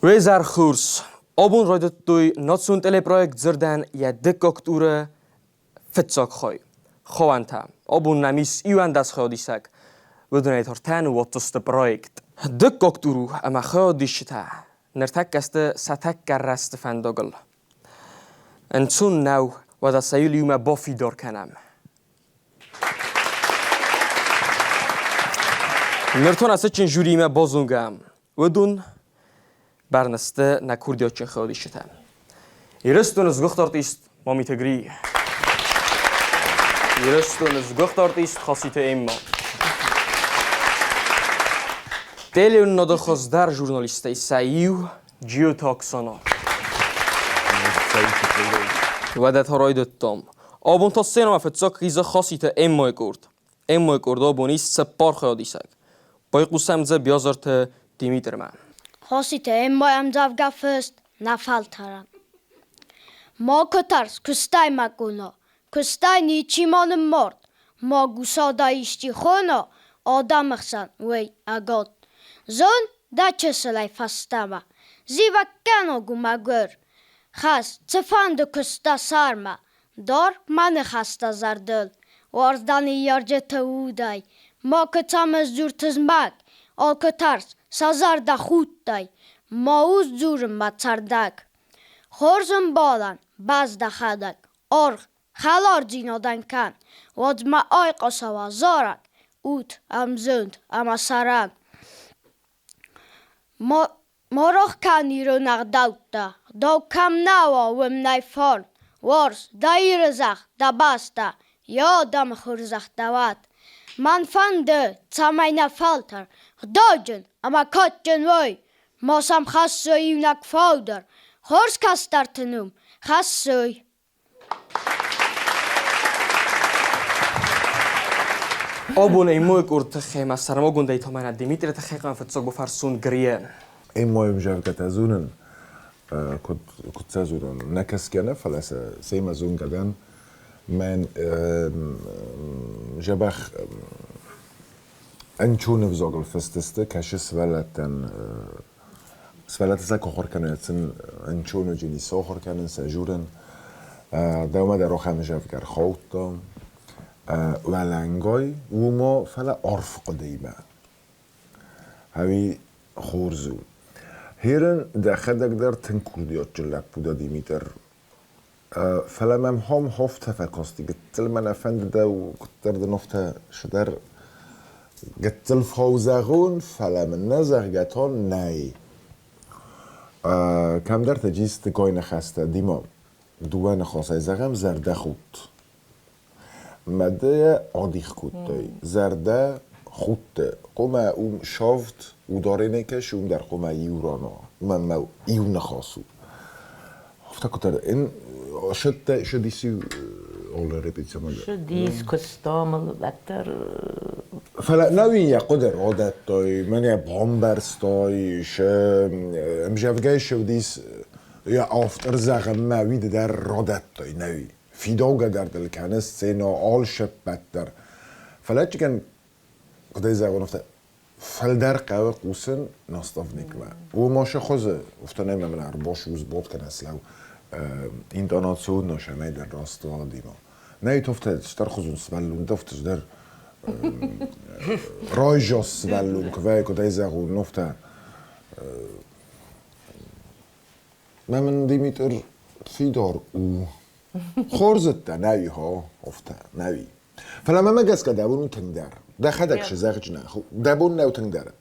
Уезӕр хорз! Абон райдыдтой национ телепроект Дзырдӕн йӕ дыккаг туры фыццаг хай. Хауӕнтӕ. Абон нӕм ис 11 хайадисӕг. Уыдонӕй тортӕн уадздзысты проект. Дыккаг тур у ӕмӕ хайадисджытӕ ныртӕккӕ сты сӕ тӕккӕ рӕзты фӕндагыл. Ӕнцон нӕу, уӕдӕ сӕ иу иумӕ бафидар кӕнӕм. Ныртон ацытджын жюриимӕ базонгӕ Уыдон бӕрны сты нӕ курдиатджын хайадисджытӕ. Ирыстоны сгуыхт артист Мамиты Гри. Ирыстоны сгуыхт артист Хаситы Эмма. Телеуынынады хуыздӕр журналисттӕй сӕ иу Джиоты Оксана. Уӕдӕ та райдыдтам. Абон та сценӕмӕ фыццаг хизы Хаситы Эммайы къорд. Эммайы къорд абон ис цыппар хайадисӕг. Байхъусӕм дзы Биазырты Димитрмӕ. Хоситы Эммайы ӕмдзӕвгӕ фыст нӕ фӕлтӕрӕн. Макуы тӕрс, куыстай мӕ къона, куыстай ничи ма ныммард, магусада исчи хона, адӕмы хсӕн уый ӕгад. Зон, дӕ чысылӕй фӕстӕмӕ, зивӕггӕнаг у мӕгуыр. Хӕс, цыфӕнды куыст дӕ сӕрмӕ, дар мӕ ныхӕстӕ зӕрдыл. Уарз дӕ ныййарджыты удӕй, макуы цӕмӕ сдзур тызмӕг, алкуы тӕрс, сӕ зӕрдӕ худтӕй, ма у сдзурынмӕ цӕрдӕг. Хорз ӕмбалӕн бӕз дӕхӕдӕг, аргъ, хӕлардзинадӕн кӕн, уӕд ма айхъуысӕуа зарӕг, ут ӕмзонд ӕмӕ сӕрӕн. Ма рох кӕн ирон ӕгъдӕуттӕ, дӕу кӕм нӕ уа, уым нӕй фарн. Уарз дӕ Иры зӕхх, дӕ бӕстӕ, йӕ адӕмы хорзӕх дӕ уӕд. Мӕн фӕнды, цӕмӕй нӕ фӕлтӕр гъдауджын ӕмӕ кадджын уой, ма сӕм хӕссой иунӕг фау дӕр, хорз кӕстӕрты ном хӕссой. Абон ӕммой къорд тыххӕй ма сӕрмагондӕй та мӕнӕ Димитры тыххӕй хъуамӕ фыццаг бафӕрсон Грийӕ. Ӕммой ӕмзӕвгӕтӕ зонын, куыд куыд сӕ зонон, нӕ кӕсгӕ нӕ, фӕлӕ сӕ семӕ зонгӕ дӕн. Мӕн дзӕбӕх ӕнцон ӕвзагыл фыст сты, кӕсы сывӕллӕттӕн Сывӕллӕттӕ сӕ куы ахуыр кӕнынц, сын ӕнцон уыди ницы ахуыр кӕнын, сӕ журын. Дӕумӕ дӕр ахӕм зӕвгӕ ӕрхаудта. Уӕлӕнгай уымӕ, фӕлӕ арф хъуыдыимӕ. Ӕви хорз у. Херын дӕхӕдӕг дӕр тынг курдиатджын лӕппу дӕ, Димитр. Фӕлӕ мӕм хом хофтӕ фӕкасти, гыццыл мӕ нӕ фӕнды дӕу куыддӕр дын офтӕ цыдӕр гыццыл фау зӕгъон, фӕлӕ мын нӕ зӕгъгӕ та нӕй. Кӕмдӕрты джисты кой ныхӕстӕ, Дима, дыууӕ ныхасӕй зӕгъӕм зӕрдӕхудт. Мадӕ адих кодтой. Зӕрдӕ худт. Хъуамӕ уым савд ударенӕй кӕсы, уым дӕр хъуамӕ иу ран уа. Уымӕн мӕ иу ныхас у. Афтӕ куыддӕр ин шыдтӕ шыдис олы репетициямӕ. Шыдис, куыстам уӕддӕр. Фӕлӕ нӕуи йӕ хъуыды радӕттой, мӕнӕ бамбӕрстой, ӕмзӕвгӕ шыдис йӕ автор зӕгъынмӕ уый дӕр радӕттой нӕуи. Фидаугӕ дӕр дыл кӕны сценӕ алшеппӕт дӕр. Фӕлӕ чыгӕн, куыдӕй зӕгъон, афтӕ фылдӕр хъӕуы хъусын наставникмӕ. Уымӕ сӕ хуызы, афтӕ нӕ мӕм ӕрбасудз бот кӕнӕ слӕу интонацион носӕнӕй дӕр раст уадимӕ. Нӕй тофтӕ стӕр хузун сывӕллон тофтӕ дӕр райзос сывӕллон куы вӕййы, куыдӕй зӕгъон, нофтӕ Мӕ мын Димитр фидар у. Хорз уыдтӕ, нӕуи хо, офтӕ, нӕуи. Фӕлӕ мӕмӕ гӕсгӕ дӕ бон у тынгдӕр. Дӕхӕдӕг сызӕгъджынӕ, дӕ бон нӕу тынгдӕр.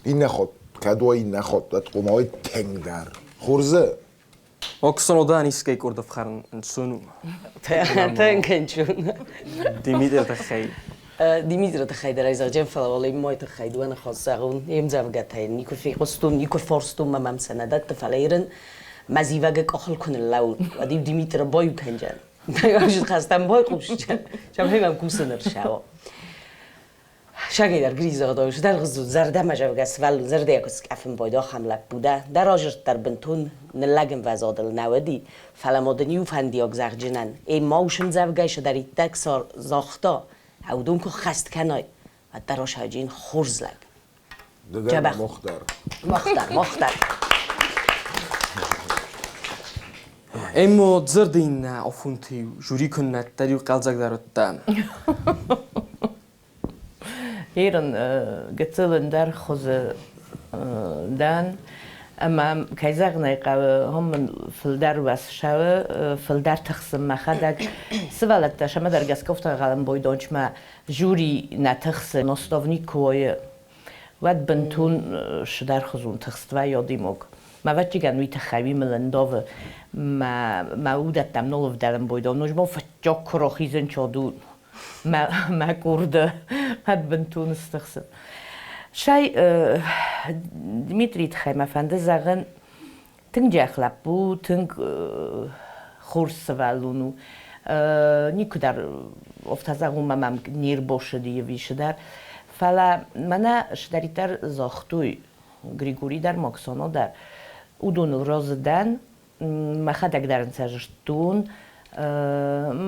Иннӕ хатт, кӕд уа иннӕ хатт, уӕд хъуамӕ уай тынгдӕр. Хорзы. Оксанодан искӕй къорд ӕфхӕрын ӕнцон у. Тынг ӕнцон. Димитры тыххӕй. Димитры тыххӕй дӕр ӕй зӕгъджын, фӕлӕ уал мой тыххӕй дыууӕ ныхас зӕгъун. Е мдзӕвгӕтӕй никуы фехъуыстон, никуы фарстон мӕ мӕм сӕ нӕ дӕтты, фӕлӕ ирын мӕ зивӕгы къахыл куы ныллӕуын, уӕд-иу Димитры баиу кӕнджӕн. Хӕстӕн байхъусджӕн, цӕмӕй мӕм кусын ӕрцӕуа. Сагӕй дӕр гризӕгъдау, зӕрдӕмӕ зӕгъгӕ сывӕллон зӕрдӕйӕ куы скъӕфын байдо ахӕм лӕппу дӕ. Дӕ разырд дӕр бынтон ныллӕг ӕмвӕзадыл нӕ уыди, фӕлӕ ма дын иу фӕндиаг зӕгъджынӕн, эй ма усымдзӕвгӕй сыдӕриддӕг загъта, ӕуыдон куы ххӕст кӕнай, уӕд дӕ расайджын хорз лӕг. Дӕдӕр мохдар. Мохдар, мохдар. Эммо дзырдинна офунти жюри куннаттариу хъӕлдзӕгдӕр уыдта. Ерын гыццыл ӕндӕр хуызы дӕн, ӕмӕ кӕй зӕгъын ӕй хъӕуы, уым мын фылдӕр уӕззауы, фылдӕр тыхсын мӕхӕдӕг. Сывӕллӕттӕ сӕмӕдӕр гӕсгӕ бойдончмӕ жюри нӕ тыхсы, ностовник куы уой, уӕд бынтон сыдӕрхуызон тыхст вӕййы одимог. Мӕ ӕвӕццӕгӕн уый тыххӕй уый мыл ӕндавы, мӕ удӕттӕм нал ӕвдӕлын бойдон, ноджы ма фыццаг куы рахизын чаду мӕ къорды уӕд бынтон стыхсын. Сай Дмитрийы тыххӕй мӕ фӕнды зӕгъын, тынг джах лӕппу, тынг хорз сывӕллон у. Никуыдӕр афтӕ зӕгъун мӕм не рбосыди ӕви цыдӕр. Фӕлӕ мӕнӕ цыдӕриддӕр загътой Григорий дӕр, Максоно дӕр, уыдоныл разы дӕн. Мӕхӕдӕг дӕр ын сӕ зыдтон.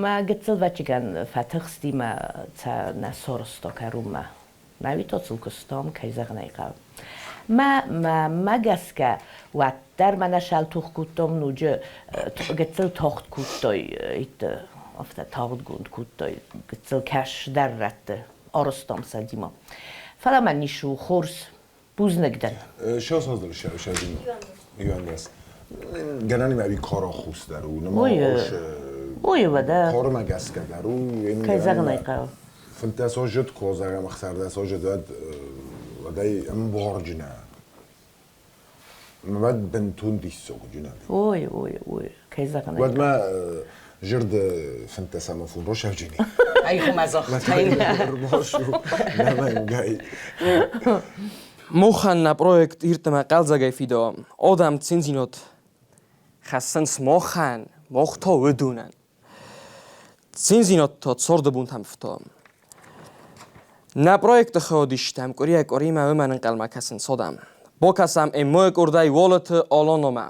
Мӕ гыццыл вӕччигӕн фӕтыхсти мӕ цӕ нӕ сорста кӕронмӕ. Мӕ уитоцыл куыстам, кӕй зӕгъын ӕй хъӕуы. Мӕ мӕ гӕсгӕ уӕддӕр мӕнӕ сӕлтух кодтам ноджы гыццыл тагъд кодтой, афтӕ тагъдгонд кодтой, гыццыл кӕсдӕр рӕтты арызтам сӕ Дима. Фӕлӕ мӕ ницы у хорз, бузныг дӕн. Сӕсаздыл сӕзима. Иуӕндӕс. Гӕнӕн ма ӕви кара хус дӕр у. Нма Ой, уӕдӕ. Кармӕ гӕсгӕ дӕр у. Кӕй зӕгъын ӕй хъӕуы. 15 азы куы зӕгъӕм, 16 азы уӕд уӕдӕй ӕмбарджынӕ. Уӕд бынтон диссагджынӕ. Ой, ой, ой, кӕй зӕгъын ӕй Уӕд ма зӕрдӕ 15 ӕмӕ фун росавджини. Ай хума загътай. Нӕмӕнгӕй. Мохӕн нӕ проект иртӕмӕ хъӕлдзӕгӕй фидауа. Одӕм циндзинод хӕссынц мохӕн, мохто уыдонӕн. Циндзинӕдтӕ цордыбунтӕм фтауӕм. Нӕ проекты хайадисджытӕм къуырийӕ-къуыримӕ уымӕн ӕнхъӕлмӕ кӕсынц одӕм. Бакӕсӕм ӕмӕ къордӕй Уалыты Аланомӕ.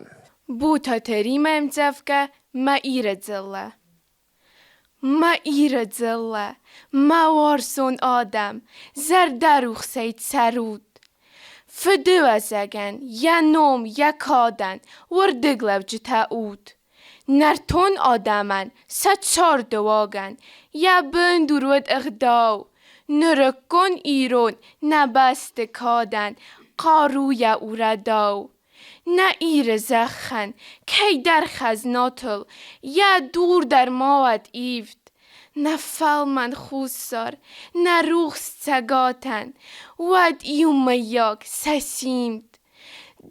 Бутаты Римӕ ӕмдзӕвгӕ «Мӕ Иры дзыллӕ». Мӕ Иры дзыллӕ, мӕ уарзон адӕм, зӕрдӕрухсӕй цӕрут! Фыдыуӕзӕгӕн йӕ ном, йӕ кадӕн уырдыглӕуджытӕ ут! Нӕртон адӕмӕн сӕ царды уагӕн йӕ бындур уыд ӕгъдау. Нырыккон ирон нӕ бӕсты кадӕн хъаруйӕ у рӕдау. Нӕ Иры зӕххӕн кӕйдӕр хӕзнатыл йӕ дур дӕр ма уӕд ивд. Нӕ фӕлмӕн хуссар, нӕ рухс цӕгатӕн уӕд иумӕйаг сӕ симд.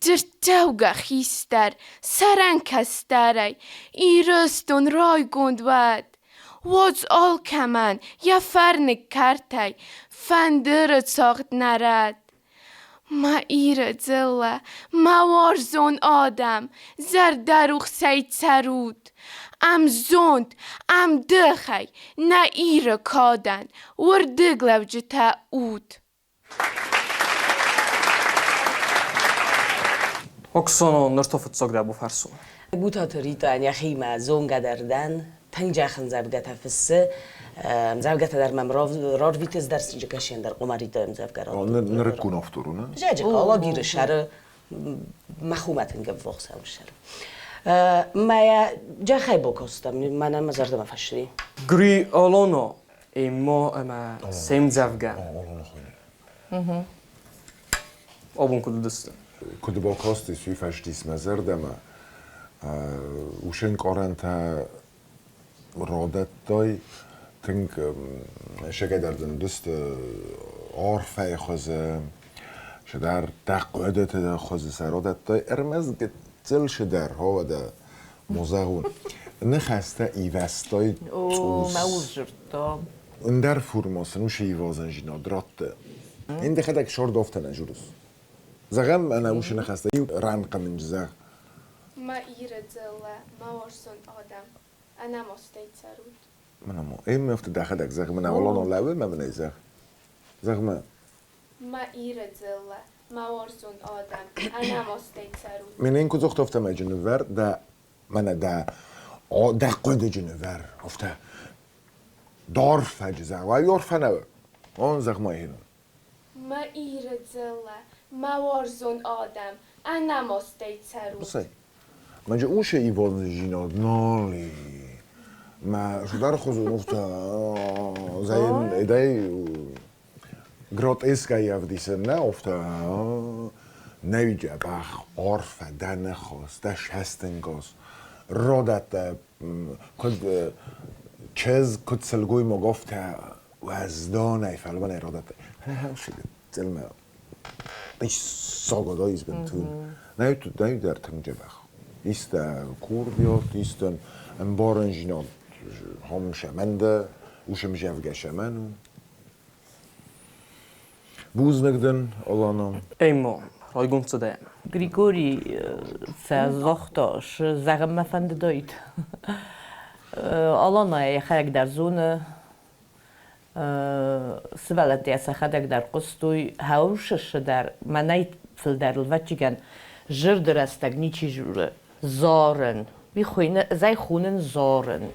Дзырддзӕугӕ хистӕр, сӕрӕн кӕстӕрӕй Ирыстон райгонд уӕд! Уадз алкӕмӕн йӕ фӕрныг кӕртӕй фӕндыры цагъд нӕрӕд! Мӕ Иры дзыллӕ, мӕ уарзон адӕм, зӕрдӕрухсӕй цӕрут! Ӕмзонд, ӕмдыхӕй нӕ Иры кадӕн уырдыглӕуджытӕ ут! Оксано нырто фыццаг дӕ фӕрсу. Бутаты Ритӕн йӕхимӕ зонгӕ дӕр дӕн, тынг ӕмдзӕвгӕтӕ фыссы. Ӕмдзӕвгӕтӕ дӕр мӕм рарвитыс дӕр сынджы кӕсен дӕр Къуымариты ӕмдзӕвгӕ Нырыккон автор у, нӕ? Зӕджы Алагиры сӕры мӕхумӕ тынг ӕввахс сӕры. Мӕ джахӕй бакастам, мӕнӕн мӕ зӕрдӕмӕ фӕцыди. Гри Олоно Эммо ӕмӕ се мдзӕвгӕ. Абон куыд уыдысты? Куыд бакастис, уый фӕстис мӕ зӕрдӕмӕ. Усӕнкъарӕнтӕ радӕттай, тынг сӕгӕдӕр дын уыдысты арфӕйы хуызы, сыдӕр дӕ хъуыдыты хуызы сӕ радӕттай, ӕрмӕст гыццыл сыдӕр, хауӕдӕ Мозӕгъун. Ныхӕстӕ ивӕзтой О, мӕ ус дзырдта. Ӕндӕр фурмо сын усы ивазӕнзинад радты. Ин дӕхӕдӕг сордофтӕ нӕ журыс. Зӕгъӕм, ӕнӕ усы ныхӕстӕ иу рӕнхъы мын зӕгъ. Мӕ Иры дзыллӕ, мӕ уарзон адӕм, ӕнӕмастӕй цӕрут. Мӕнӕ ӕмӕ афтӕ дӕхӕдӕг зӕгъ, мӕнӕ Олоно лӕууы мӕ мын ӕй зӕгъ. Зӕгъ ма. Мӕ Иры дзыллӕ, мӕ уарзон адӕм, ӕнӕмастӕй цӕрут. Менен куы дзугъта, афтӕмӕй нывӕр дӕ мӕнӕ дӕ дӕ хъуыдыджы нывӕр, афтӕ дорфӕджы зӕгъ, ай орфӕ нӕ он зӕгъ ма хинон. Мӕ Иры дзыллӕ, мӕ уарзон адӕм, ӕнамондӕй цӕрут. Усай. Манже уше ивонзинад нали. Ма шудар хузун уфта зайн эдай гротескай явдисен, уфта ნევიჯა ბახ ორფა დანახოს და შასტენგოს როდატ კოდ ჩეზ კოცელგუი მოგოფთა ვაზდონაი ფალბანე როდატ წელმა ის სოგოდო ის ბენტუნ ნაიუტ ნაიუტ თანგჯებახ ista kurdiot isten emborenjinot homshamende ushemjavgashamanu ბუზნეგდენ ოლანო ემო როიგუნცდე Григорий фӕзагъта, зӕгъын мӕ фӕндыдаид. Алана йӕхӕдӕг дӕр зоны, сывӕллӕттӕ йӕ сӕхӕдӕг дӕр хъуыстой, хӕуысысы дӕр мӕнӕй фылдӕр ӕвӕццӕгӕн зырды рӕстӕг ничи журы. Зарын. Уый хуыйны, ӕз ӕй хонын зарын.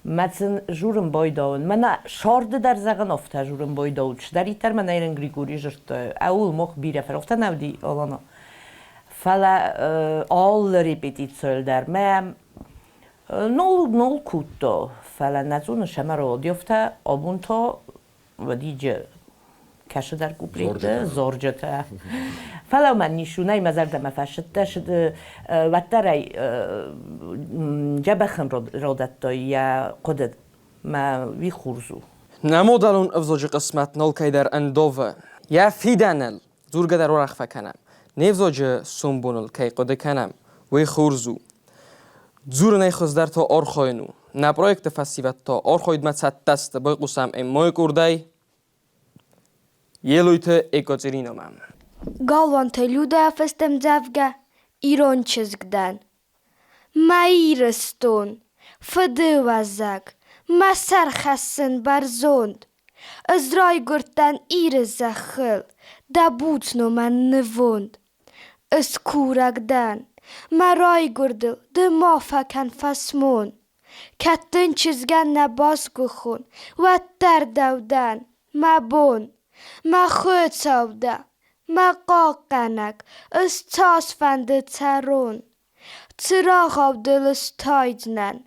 Мӕ сын журын байдауын. Мӕнӕ сӕрды дӕр зӕгъын афтӕ журын байдауын. Чидӕриддӕр мӕнӕ Ирын Григорий жырдта. Ӕуыл мах бирӕ фӕлӕ нӕ уыди Алана. Фӕлӕ алы репетицийыл дӕр мӕ нол нол кодта, фӕлӕ нӕ зоны сӕмӕ радиофтӕ абон та уӕдиджы кӕсыдӕр куплетты зорджытӕ. Фӕлӕ мӕн нисунӕй мӕ зӕрдӕмӕ фӕсыдтӕ, уӕддӕр ӕй дзӕбӕхӕн родӕдтой йӕ хъуыды мӕ уый хорз у. Нӕ модӕлон ӕвзаджы хъысмӕт нал кӕйдӕр ӕндавы. Йӕ фидӕныл дзургӕ дӕр уӕрӕх фӕкӕнӕм. Не взаджы сомбоныл кӕй хъуыды кӕнӕм, уый хорз у. Дзурынӕй хуыздӕр та архайын у. Нӕ проекты фӕсивӕд та архайдмӕ цӕттӕ сты, байхъусӕм ӕм мой къордӕй Елойты Екатеринамӕ. Галуантӕ Людӕ фӕстӕмдзӕвгӕ «Ирон чызг дӕн». Мӕ Ирыстон, фыдыуӕзӕг, мӕ сӕр хӕссын бӕрзонд. Ӕз райгуырдтӕн Иры зӕххыл, дӕ буц номӕн нывонд. Ӕз курӕг дӕн, мӕ райгуырдыл ды ма фӕкӕн фӕсмон. Кӕд дын чызгӕн нӕ басгуыхон, уӕддӕр дӕу дӕн, мӕ бон. Мӕ Хуыцау дӕ, мӕ хъахъхъӕнӕг, ӕз цасфӕнды цӕрон. Цырагъау дыл ыстайдзынӕн,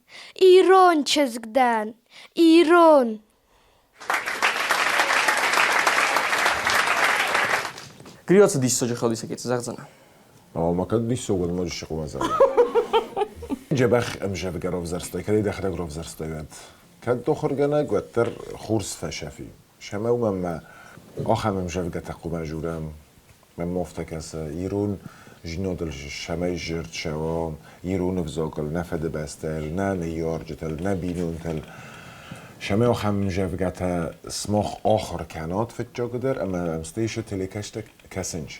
ирон чызг дӕн, ирон! Гриоцы диссаджы хӕлисӕг зӕгъдзӕнӕ. Ма кӕд диссаг ма жишхъума зӕгъ. Джебах ӕмзӕвгӕ равзӕрстай, кӕд дӕхӕдӕг равзӕрстай уӕд. Кӕд дохыргӕнӕг, уӕддӕр хурс фӕсӕфи. Шӕмӕ мӕ ахӕм ӕмзӕвгӕтӕ хъуымӕ журӕм. Мӕ мофтӕ кӕсы ирон жинодыл шӕмӕй жырд шӕуа, ирон ӕвзагыл, нӕ фыдыбӕстӕйыл, нӕ ныййарджытыл, нӕ бинонтыл. Шӕмӕ ахӕм ӕмзӕвгӕтӕ смах ахуыр кӕнат фыццагдӕр ӕмӕ ӕмстейшы телекӕстӕг кӕсынч.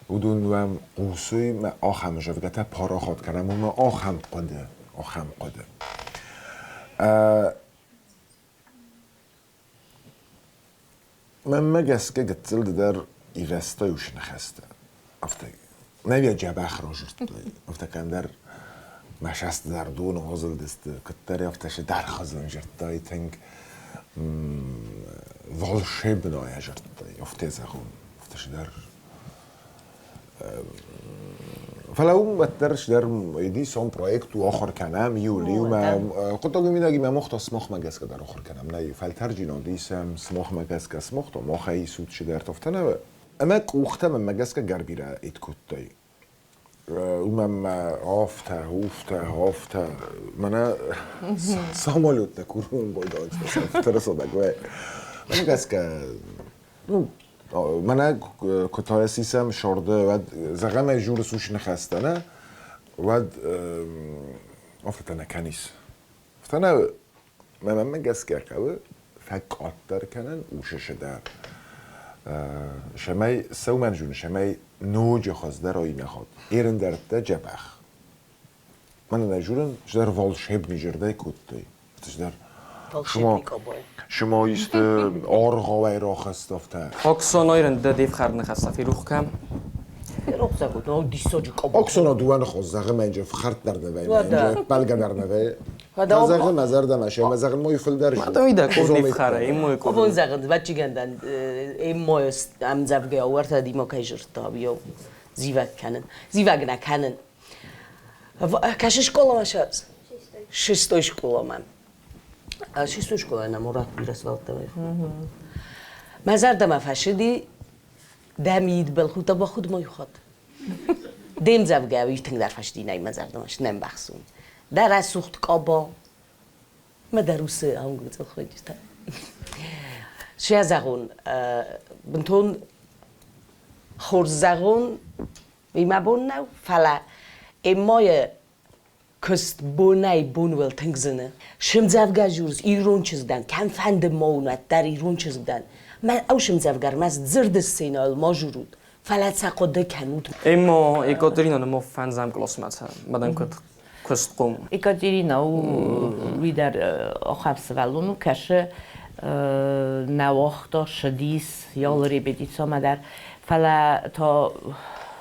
Уыдон уӕм хъусой мӕ ахӕм ӕмзӕвгӕтӕ парахат кӕнӕм, уымӕ ахӕм хъуыды, ахӕм хъуыды. Мӕнмӕ гӕсгӕ гыццыл дӕр ирӕзтӕй усы ныхӕстӕ. Афтӕ нӕ дзӕбӕх разырдтой. Афтӕ кӕмдӕр мӕ састы дӕр доны азылдысты, куыддӕр афтӕ сӕ даргъ зырдтай тынг волшебное зырдтай, афтӕ зӕгъон, афтӕ сыдӕр. Фӕлӕ уым уӕддӕр сыдӕр эдисон проект у ахуыр кӕнӕм иу-иумӕ. Хъуыддаг мидӕг имӕ мохта смохмӕ гӕсгӕ дӕр ахуыр кӕнӕм. Нӕ фӕлтӕрджинад исӕм смохмӕ гӕсгӕ смохта, мохӕй исут сыдӕр афтӕ нӕ. Ӕмӕ къухтӕ мӕнмӕ гӕсгӕ гӕр бирӕ ит кодтой. Уымӕн мӕ афтӕ, уфтӕ, афтӕ, мӕнӕ самолеттӕ курон бойдонцӕ, тырысодаг вӕй. Мӕнмӕ гӕсгӕ, ну, мӕнӕ куы исӕм сорды, уӕд зӕгъӕм ӕй журы сус ныхӕстӕ, нӕ, уӕд афтӕ нӕ кӕнис. Афтӕ нӕ, мӕнмӕ гӕсгӕ хъӕуы фӕкъаддӕр кӕнын ушышы дӕр. Шӕмӕй сӕумӕн жун, шӕмӕй ноджы хуыздӕр ойнӕхот. Ерындӕрттӕ джӕбӕх. Мӕнӕ нӕ журын, ждӕр волшебный жырдӕй кодтой. Ждӕр Шума исты аргъауӕй рахызт афтӕ. Оксонойрын дӕ де фхӕрд ныхӕстӕ ферох кӕн. Ферох зӕгъут, но диссаджы къобор. Оксона дыууӕ ныхос зӕгъы мӕнджы фхӕрд дӕр нӕ вӕййы, мӕнджы ппӕлгӕ дӕр нӕ вӕййы. Зӕгъын, мӕ зӕрдӕмӕ ше, мӕ зӕгъын мой фылдӕр. Мадоида курни фхара, имой курни. Обон зӕгъын, вӕччигӕндан, имой ӕмдзӕвгӕ уӕртӕ димо кӕй жырдта, йо зивӕг кӕнын. Зивӕг нӕ кӕнын. Кӕсы школамӕ шӕц? Шестой школамӕ. Шестой школа нӕ Мурат бирӕ сывӕллӕттӕ. Мӕ зӕрдӕмӕ фӕсыди дӕ мидбылхудт бахуд мой хатт. Де мдзӕвгӕ уый тынгдӕр фӕсыди нӕй мӕ зӕрдӕмӕ нӕ мбӕхсун. Дӕ рӕсугъд къаба мӕ дӕр уыцы ӕнгуылдзыл хуынджытӕ. Сӕ зӕгъон, бынтон хорз зӕгъон, уый мӕ бон нӕу, фӕлӕ Эммайы куыст бонӕй-бонуыл тынг зыны. Сымдзӕвгӕ журс ирон чызг дӕн, кӕмфӕнды ма уын, уӕддӕр ирон чызг дӕн. Мӕ ау сымдзӕвгӕ ӕрмӕст дзырды сценӕйыл ма журут, фӕлӕ сӕ хъуыды кӕнут. Эмма Екатерина нӕ фӕндзӕм къласмӕ мадам куыд куыстхъом. Екатерина у уый дӕр ахӕм сывӕллон у, кӕсы нӕ уагъта, ссыдис алы репетицимӕ дӕр. Фӕлӕ та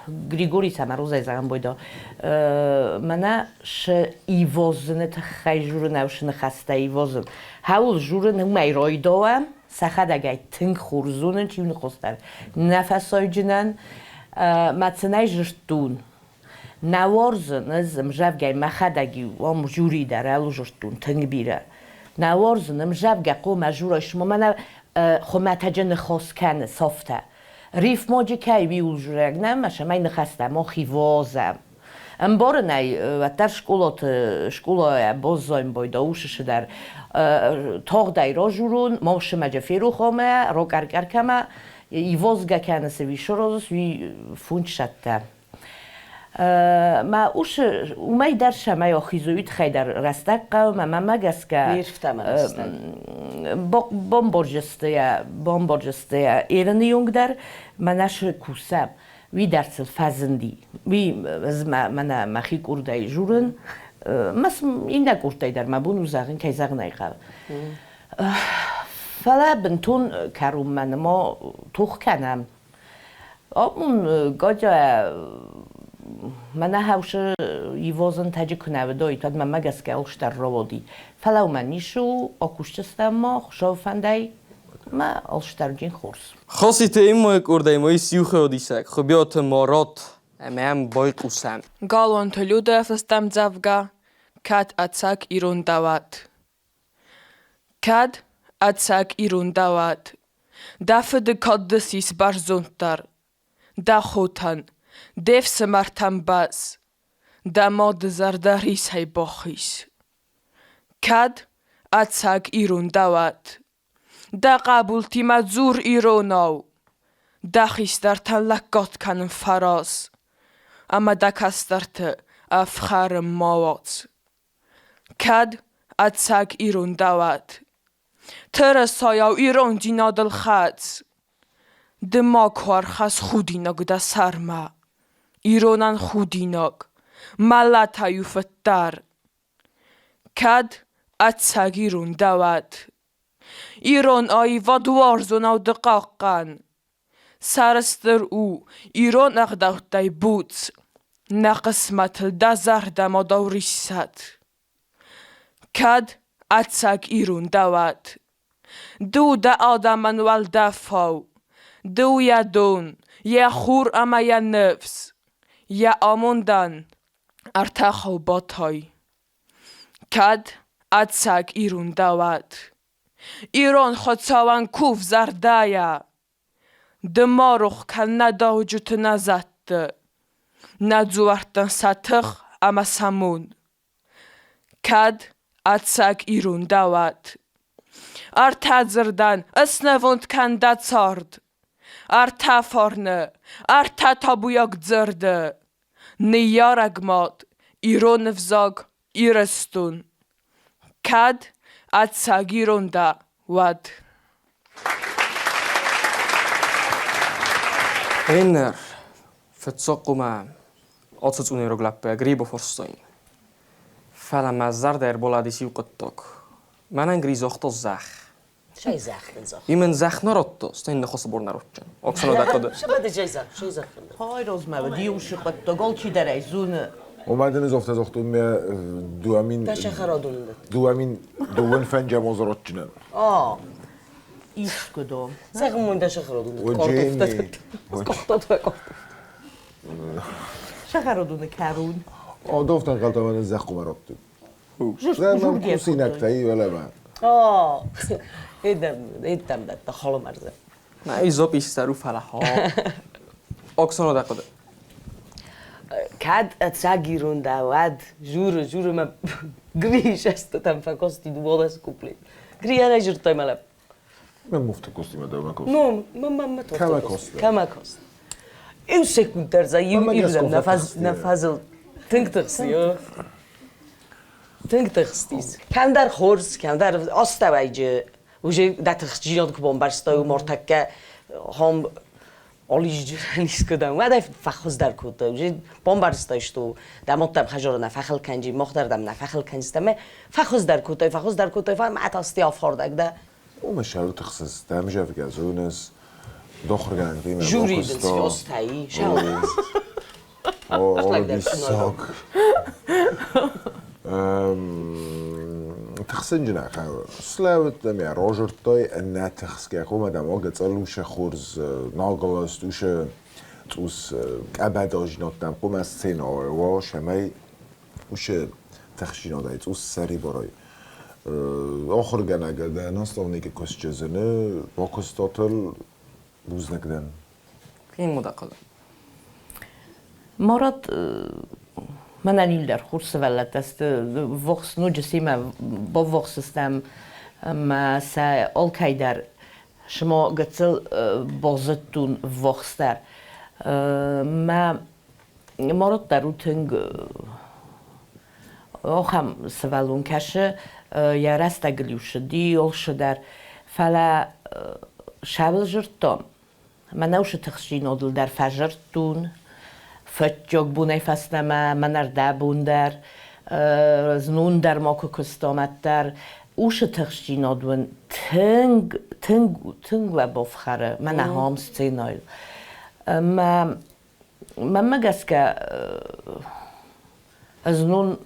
Григорий Самарозӕй зӕгъӕн бойда, мӕнӕ шы ивозыны тыххӕй журынау шы ныхӕстӕ ивозын. Хӕуыл журын уымӕй райдауӕм, сӕхӕдӕгӕй тынг хорз зонын, чи ныхъхъуыстар. Нӕ фӕсайджынӕн мӕ цынӕй жырдтон. Нӕ уарзын ӕз ӕмзӕвгӕй мӕхӕдӕг-иу ам жюри дӕр ӕлужырдтон тынг бирӕ. Нӕ уарзын ӕмзӕвгӕ хъомӕ журай шума мӕнӕ хуымӕтӕджы ныхас кӕны софтӕ. Рифмоджы кӕй уиул журӕг нӕ ӕмӕ сӕмӕй ныхӕстӕ мохи возӕм. Ӕмбарын ӕй, уӕддӕр скъолаты скъолайӕ боззойн бойда усысы дӕр тагъдӕй ражурон, мавсымӕджы ферох ӕмӕ рокъӕр-къӕр кӕмӕ, ивозгӕ кӕны цы висорозыс, уый фунчсӕттӕ. Мӕ ус уымӕй дӕр сӕмӕй ахизы, уый тыххӕй дӕр рӕстӕг хъӕуы, мӕ мамӕ гӕсгӕ бомборджыстыйӕ ерыны онг дӕр мӕнӕ кусӕм. Уый дӕр сыл фӕзынди. Уый ӕз мӕнӕ мӕхи къурдӕй журын, иннӕ къурдтӕй дӕр мӕ бон у зӕгъын, кӕй зӕгъын ӕй хъӕуы. Фӕлӕ бынтон кӕронмӕ нырма тох кӕнӕм. Абон Катя мӕнӕ хӕусы ивозынтӕджы куы нӕ уыдой, уӕд мӕнмӕ гӕсгӕ алчидӕр рауади. Фӕлӕ уымӕн ницы у, акусдзыстӕм ма Хуыцауы фӕндӕй ӕмӕ алчидӕр уыди хорз. Хоситы Эммайы къордӕй ма ис иу хеодисӕг, Хуыбиаты Марат, ӕмӕ йӕм байхъусӕм. Галуанты Людӕ фыста ӕмдзӕвгӕ «Кӕд ӕцӕг ирон дӕ уат». Кӕд ӕцӕг ирон дӕ уат, Дӕ фыды кад ды сис бӕрзонддӕр, Дӕ хотӕн, де фсымӕртӕн бӕз, Дӕ мады зӕрдӕ рисӕй бахиз. Кӕд ӕцӕг ирон дӕ уат, Дӕ хъӕбултимӕ дзур иронау, Дӕ хистӕртӕн лӕггад кӕнын фӕраз, Ӕмӕ дӕ кӕстӕрты ӕфхӕрын ма уадз. Кӕд ӕцӕг ирон дӕ уат, Тырысайау ирондзинадыл хӕц. Ды макуы ӕрхӕсс худинаг дӕ сӕрмӕ. Иронӕн худинаг, мӕлӕтӕй у фыддӕр. Кӕд ӕцӕг ирон дӕ уат, Ирон аивад уарзонау ды хъахъхъӕн. Сӕрыстыр у ирон ӕгъдӕуттӕй буц, Нӕ хъысмӕтыл дӕ зӕрдӕ ма дӕу риссӕд. Кӕд ӕцӕг ирон дӕ уат, Ды у дӕ адӕмӕн уӕлдӕфау, Ды у йӕ дон, йӕ хур ӕмӕ йӕ ныфс, Йӕ амондӕн ӕртӕхау батай. Кӕд ӕцӕг ирон дӕ уат, Ирон Хуыцауӕн кув зӕрдӕйӕ, Ды ма рох кӕн нӕ дауджыты нӕ зӕдты, Нӕ дзуӕрттӕн сӕ тых ӕмӕ сӕ мон. Кӕд ӕцӕг ирон дӕ уат, Ӕртӕ дзырдӕн ыснывонд кӕн дӕ цард, Ӕртӕ фарны, ӕртӕ табуйаг дзырды, Ныййарӕг мад, ирон ӕвзаг, Ирыстон. Кӕд ӕцӕг ирон дӕ, уӕд. Гъеныр фыццаг хъумӕ ацы цъунерог лӕппуйӕ Грибов фарстаин. Фӕлӕ мӕ зӕрдӕ ӕрбаладис иу хъуыддаг. Мӕнӕн Гри загъта зӕхх. Шай зӕхх дын загъта. И мын зӕхх нӕ радта, стӕй ныхасы бор нӕ радтон. Оксана дӕ хъуыды. Шабады жай зӕхх, шай зӕхх. Хайразмӕ уыд иу сыхъуыддаг, алчидӕр ӕй зоны. Ома дын ӕз афтӕ загътон, мӕ 2000 Та сахарадоны дӕтт. 2002 фӕнджӕм азы ротджынӕн. А, Искуыдо. Зӕгъын дӕ сахарадоны О, Джейми. Картофтӕ. Сахарадоны кӕрон. О, дофтан калтаман зӕххума ротты. Nem kuszinek ивелеме. А, эдем дӕтта холомарзе. На изопис саруфала хо. Оксоно дакода. Кӕд ӕцӕг ирон дӕ, уӕд журы, журы мӕ Гриш ӕстытӕм фӕкости дыууадӕс куплет. Гри ӕнӕ жырдтай мӕ лӕп. Мӕ муфта костима дӕ мӕ кост. Ну, мӕ мӕ мӕ Кӕмӕ кост? Кӕмӕ кост? Иу секунд дӕр за иу Мӕ ирдӕм нӕ гӕсгӕ фаз тыхсти. нӕ фазыл тынг тыхсти. Тынг тыхстис. Кӕмдӕр хорз, кӕмдӕр астӕуӕйджы уже дӕ тыхстдзинад куы бамбӕрстай, уым ӕртӕккӕ хом олизджы уӕд ӕй фӕхуыздӕр кодта. Уже бамбӕрстай, что дӕ мадтӕм хӕзары нӕ фӕхыл кӕнджи, мах дӕр дӕм нӕ фӕхыл кӕнджыстӕм. Фӕхуыздӕр кодтай, фӕхуыздӕр кодтай, фӕ мӕ та афардӕг дӕ. Ома шал тыхсыс, дӕм жавгӕ зоныс, дохыргӕнӕг димӕ Жюри дын сфёстай, шал. О, бисок. Тыхсынджына хъӕуы. Слӕуыдтӕм йӕ рожырдтой, ӕнӕ тыхсгӕ хомӕдӕм огӕцъӕл усе хорз нагаласт, усе цъус къӕбӕдажинодтам хъуымӕ сценӕ уа, шӕмӕй усе тыхсинодӕй цъус сӕрибарӕй. Ахуыргӕнӕг дӕ наставникы куыстджызыны бакуыстатыл бузныг дӕн. Ким мудакода. Марат мӕнӕн иллӕр хорз сывӕллӕттӕ сты, вохс ноджы семӕ баввахс стӕм ӕмӕ сӕ алкӕй дӕр шымо гыццыл базыдтон ввахсдӕр. Мӕ Марат дӕр у тынг ахӕм сывӕллон кӕсы, йӕ рӕстӕгыл-иу ссыди, олсы дӕр. Фӕлӕ сӕуыл жырдтон. Мӕнӕ уыцы тыхстдзинадыл дӕр фӕзырдтон, фӕччог бонӕй фӕстӕмӕ, мӕнӕ рдӕбон дӕр, знон дӕр ма куы куыстам, ӕддӕр. Уыцы тыхстдзинад уын тынг, тынг, тынг уӕ бафхӕры, мӕнӕ ахӕм сценӕйыл. Ӕмӕ мӕнмӕ гӕсгӕ знон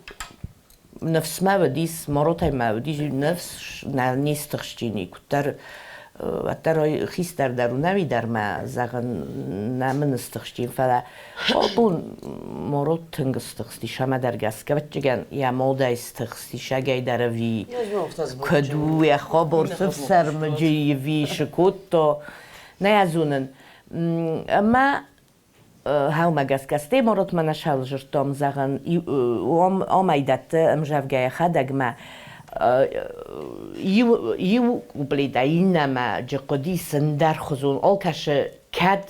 ныфс мӕ уыдис, Маротӕй мӕ уыдис ныфс, нӕ не стыхстини, куыддӕр уӕддӕр хистӕр дӕр у, нӕуи дӕр мӕ, зӕгъын, нӕ мын стыхстин, фӕлӕ абон Марот тынг стыхстис, ӕмӕ дӕр гӕсгӕ, ӕвӕццӕгӕн, йӕ модӕй стыхстис, ӕгӕй дӕр ӕви куыд у, йӕ хабар цы фсӕрмыджы ӕви цы кодта, нӕ йӕ зонын. Ӕмӕ Хӕумӕ гӕсгӕ стеморот мӕ нӕ сӕлзырдтон, зӕгъын, омӕй дӕтты ӕмзӕвгӕ йӕхӕдӕг мӕ иу куплетӕй иннӕмӕ джы хъуыди ӕндӕрхуызон, алкӕсы кӕд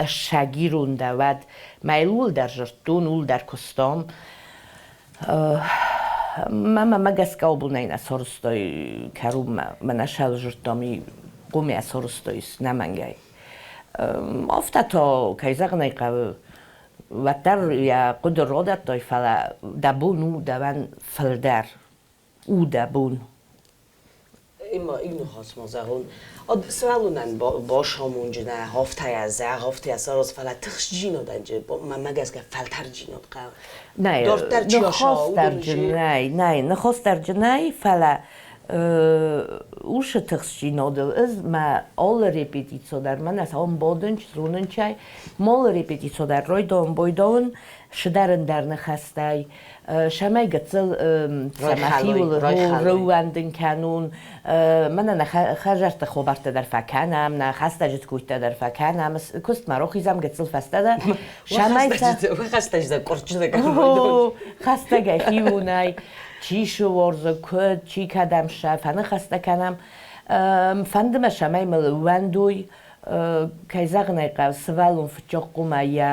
ссагирон дӕ, уӕд мӕ ууыл дӕр зырдтон, ууыл дӕр куыстон. Мӕ мӕмӕ гӕсгӕ абонӕй нӕ сарӕзтой кӕронмӕ, мӕ нӕ сӕлзырдтам, хъуымӕ сарӕзтой нӕмӕнгӕй. Афтӕ та, кӕй зӕгъын ӕй хъӕуы, уӕддӕр йӕ хъуыды радӕттай, фӕлӕ дӕ бон у дӕуӕн фылдӕр. У дӕ бон. Има иу зӕгъон. Ад сывӕллонӕн басамонджынӕ, афтӕ зӕгъ, афтӕ сараз, фӕлӕ тыхстдзинадӕн мӕнмӕ гӕсгӕ фӕлтӕрддзинад хъӕуы. Нӕй, Дарддӕр чи аса, ныхасдӕрджынӕй, нӕй, ныхасдӕрджынӕй, фӕлӕ усы тыхстдзинадыл ӕз мӕ алы репетицо дӕр мӕнӕ омбодынч, зонынчӕй, молы репетицо дӕр ройдон бойдон, сыдӕрындӕр ныхӕстӕй, сӕмӕй гыццыл сӕмӕхиуыл рыууӕндын кӕнун, мӕнӕ нӕ хӕдзӕртты хабӕрттӕ дӕр фӕкӕнӕм, нӕ хӕстӕджыты куйттӕ дӕр фӕкӕнӕм, куыстмӕ рохизӕм гыццыл фӕстӕдӕр. Сӕмӕй Хӕстӕджытӕ къуырчытӕ хӕстӕгӕй хиуонӕй, чи суорзы, куыд, чи кӕдӕм сӕ фӕныхӕстӕ кӕнӕм. Фӕнды мӕ, сӕмӕй мыл ууӕндой, кӕй зӕгъын ӕй хъӕуы, сывӕллон фыццаг хъуамӕ йӕ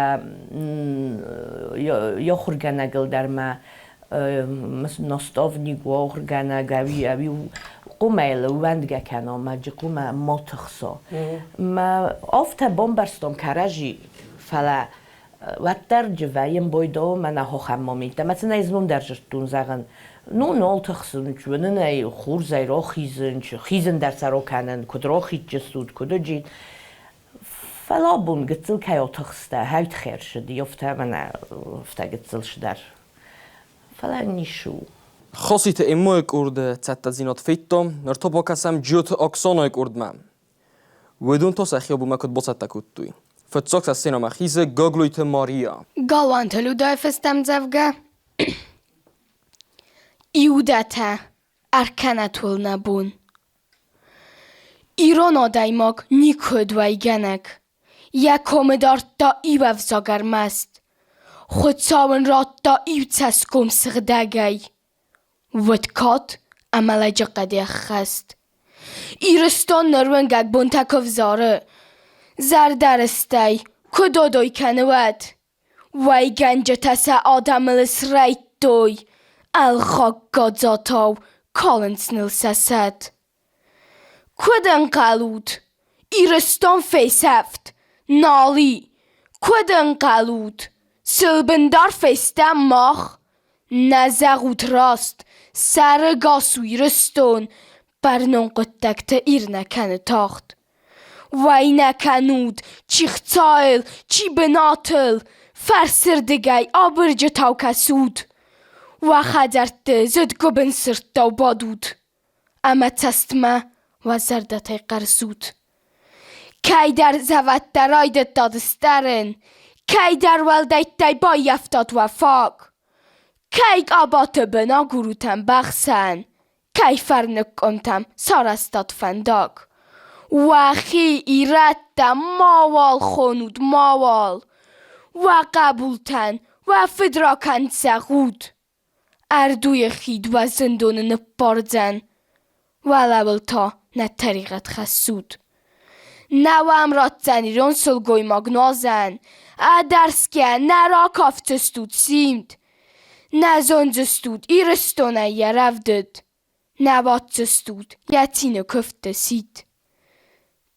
ахуыргӕнӕгыл дӕр ма наставник уа, ахуыргӕнӕг ӕви ӕви хъуамӕ йыл ӕууӕндгӕ кӕна, мӕ джы хъуамӕ ма тыхса. Мӕ афтӕ бамбӕрстон кӕрӕдзи, фӕлӕ уӕддӕр джы вӕййын бойдо мӕнӕ хохӕн моменттӕ. Мӕ цын ӕй знон дӕр зыдтон, зӕгъын, ну, нал тыхсын, уынын ӕй, хурзӕй рохизын, хизын дӕр сӕ рокӕнын, куыд рохидджыстут, куыд уыджи. Фӕлӕ абон гыццыл кӕй отыхстӕ, хӕйтхерсыди, афтӕ мӕнӕ афтӕ гыццыл сдӕр. Фӕлӕ ницы у. Хоситы Эммойы къорды цӕттӕдзинад федтон, ныр та бакӕсӕм Джиоты Оксанайы къордмӕ. Уыдон та сӕхи абонмӕ куыд бацӕттӕ кодтой? Фыццаг сӕ сценӕмӕ хизы Гаглойты Мария. Галуанты Людӕйы фыст ӕмдзӕвгӕ Иудӕтӕ ӕркӕнӕт уыл нӕ бон. Ирон адӕймаг никуы уыд уӕйгӕнӕг. Йӕ комы дардта иу ӕвзаг ӕрмӕст. Хуыцау ын радта иу цӕсгом сыгъдӕгӕй. Уыд кад ӕмӕ лӕджыхъӕд ӕххӕст. Ирыстон нырвӕнгаг бонтӕ куы взары, зӕрдӕрыстӕй куы додой кӕны, уӕд уӕйгӕнджытӕ сӕ адӕмыл срӕйдтой, ӕлгъаг гадзатау калынц ныл сӕ сӕт. Куыд ӕнхъӕлут, Ирыстон фесӕфт, нал и? Куыд ӕнхъӕлут, сылбындар фестӕм мах? Нӕ зӕгъут раст, сӕрыгас у Ирыстон, бӕрнон хъуыддӕгты Ир нӕ кӕны тагъд. Уӕй нӕ кӕнут, чи хцайыл, чи бынатыл, фӕрсырдыгӕй абырджытау кӕсут. Уӕ хӕдзӕртты зыдгуыбын сырдтау бадут ӕмӕ цӕстмӕ уӕ зӕрдӕтӕй хъӕрзут. Кӕйдӕр зӕвӕттӕ райдыдтат стӕрын, кӕйдӕр уӕлдӕйттӕй баййӕфтат уӕ фаг. Кӕй къабаты бын агурут ӕмбӕхсӕн, кӕй фӕрныг къуымтӕм сарӕзтат фӕндаг. Уӕхи ирӕттӕ мауал хонут, мауал! Уӕ хъӕбултӕн уӕ фыдракӕнд зӕгъут! Ӕрдуйы хид уӕ зындоны ныппардзӕн, уӕлӕуыл та нӕ тӕригъӕд хӕссут. Нӕ уӕм ратдзӕн ирон сылгоймаг нуазӕн, ӕдӕрсгӕ нӕ ракафдзыстут симд, нӕ зондзыстут Ирыстонӕй йӕ рӕвдыд, нӕ баддзыстут йӕ цины куывдты сидт.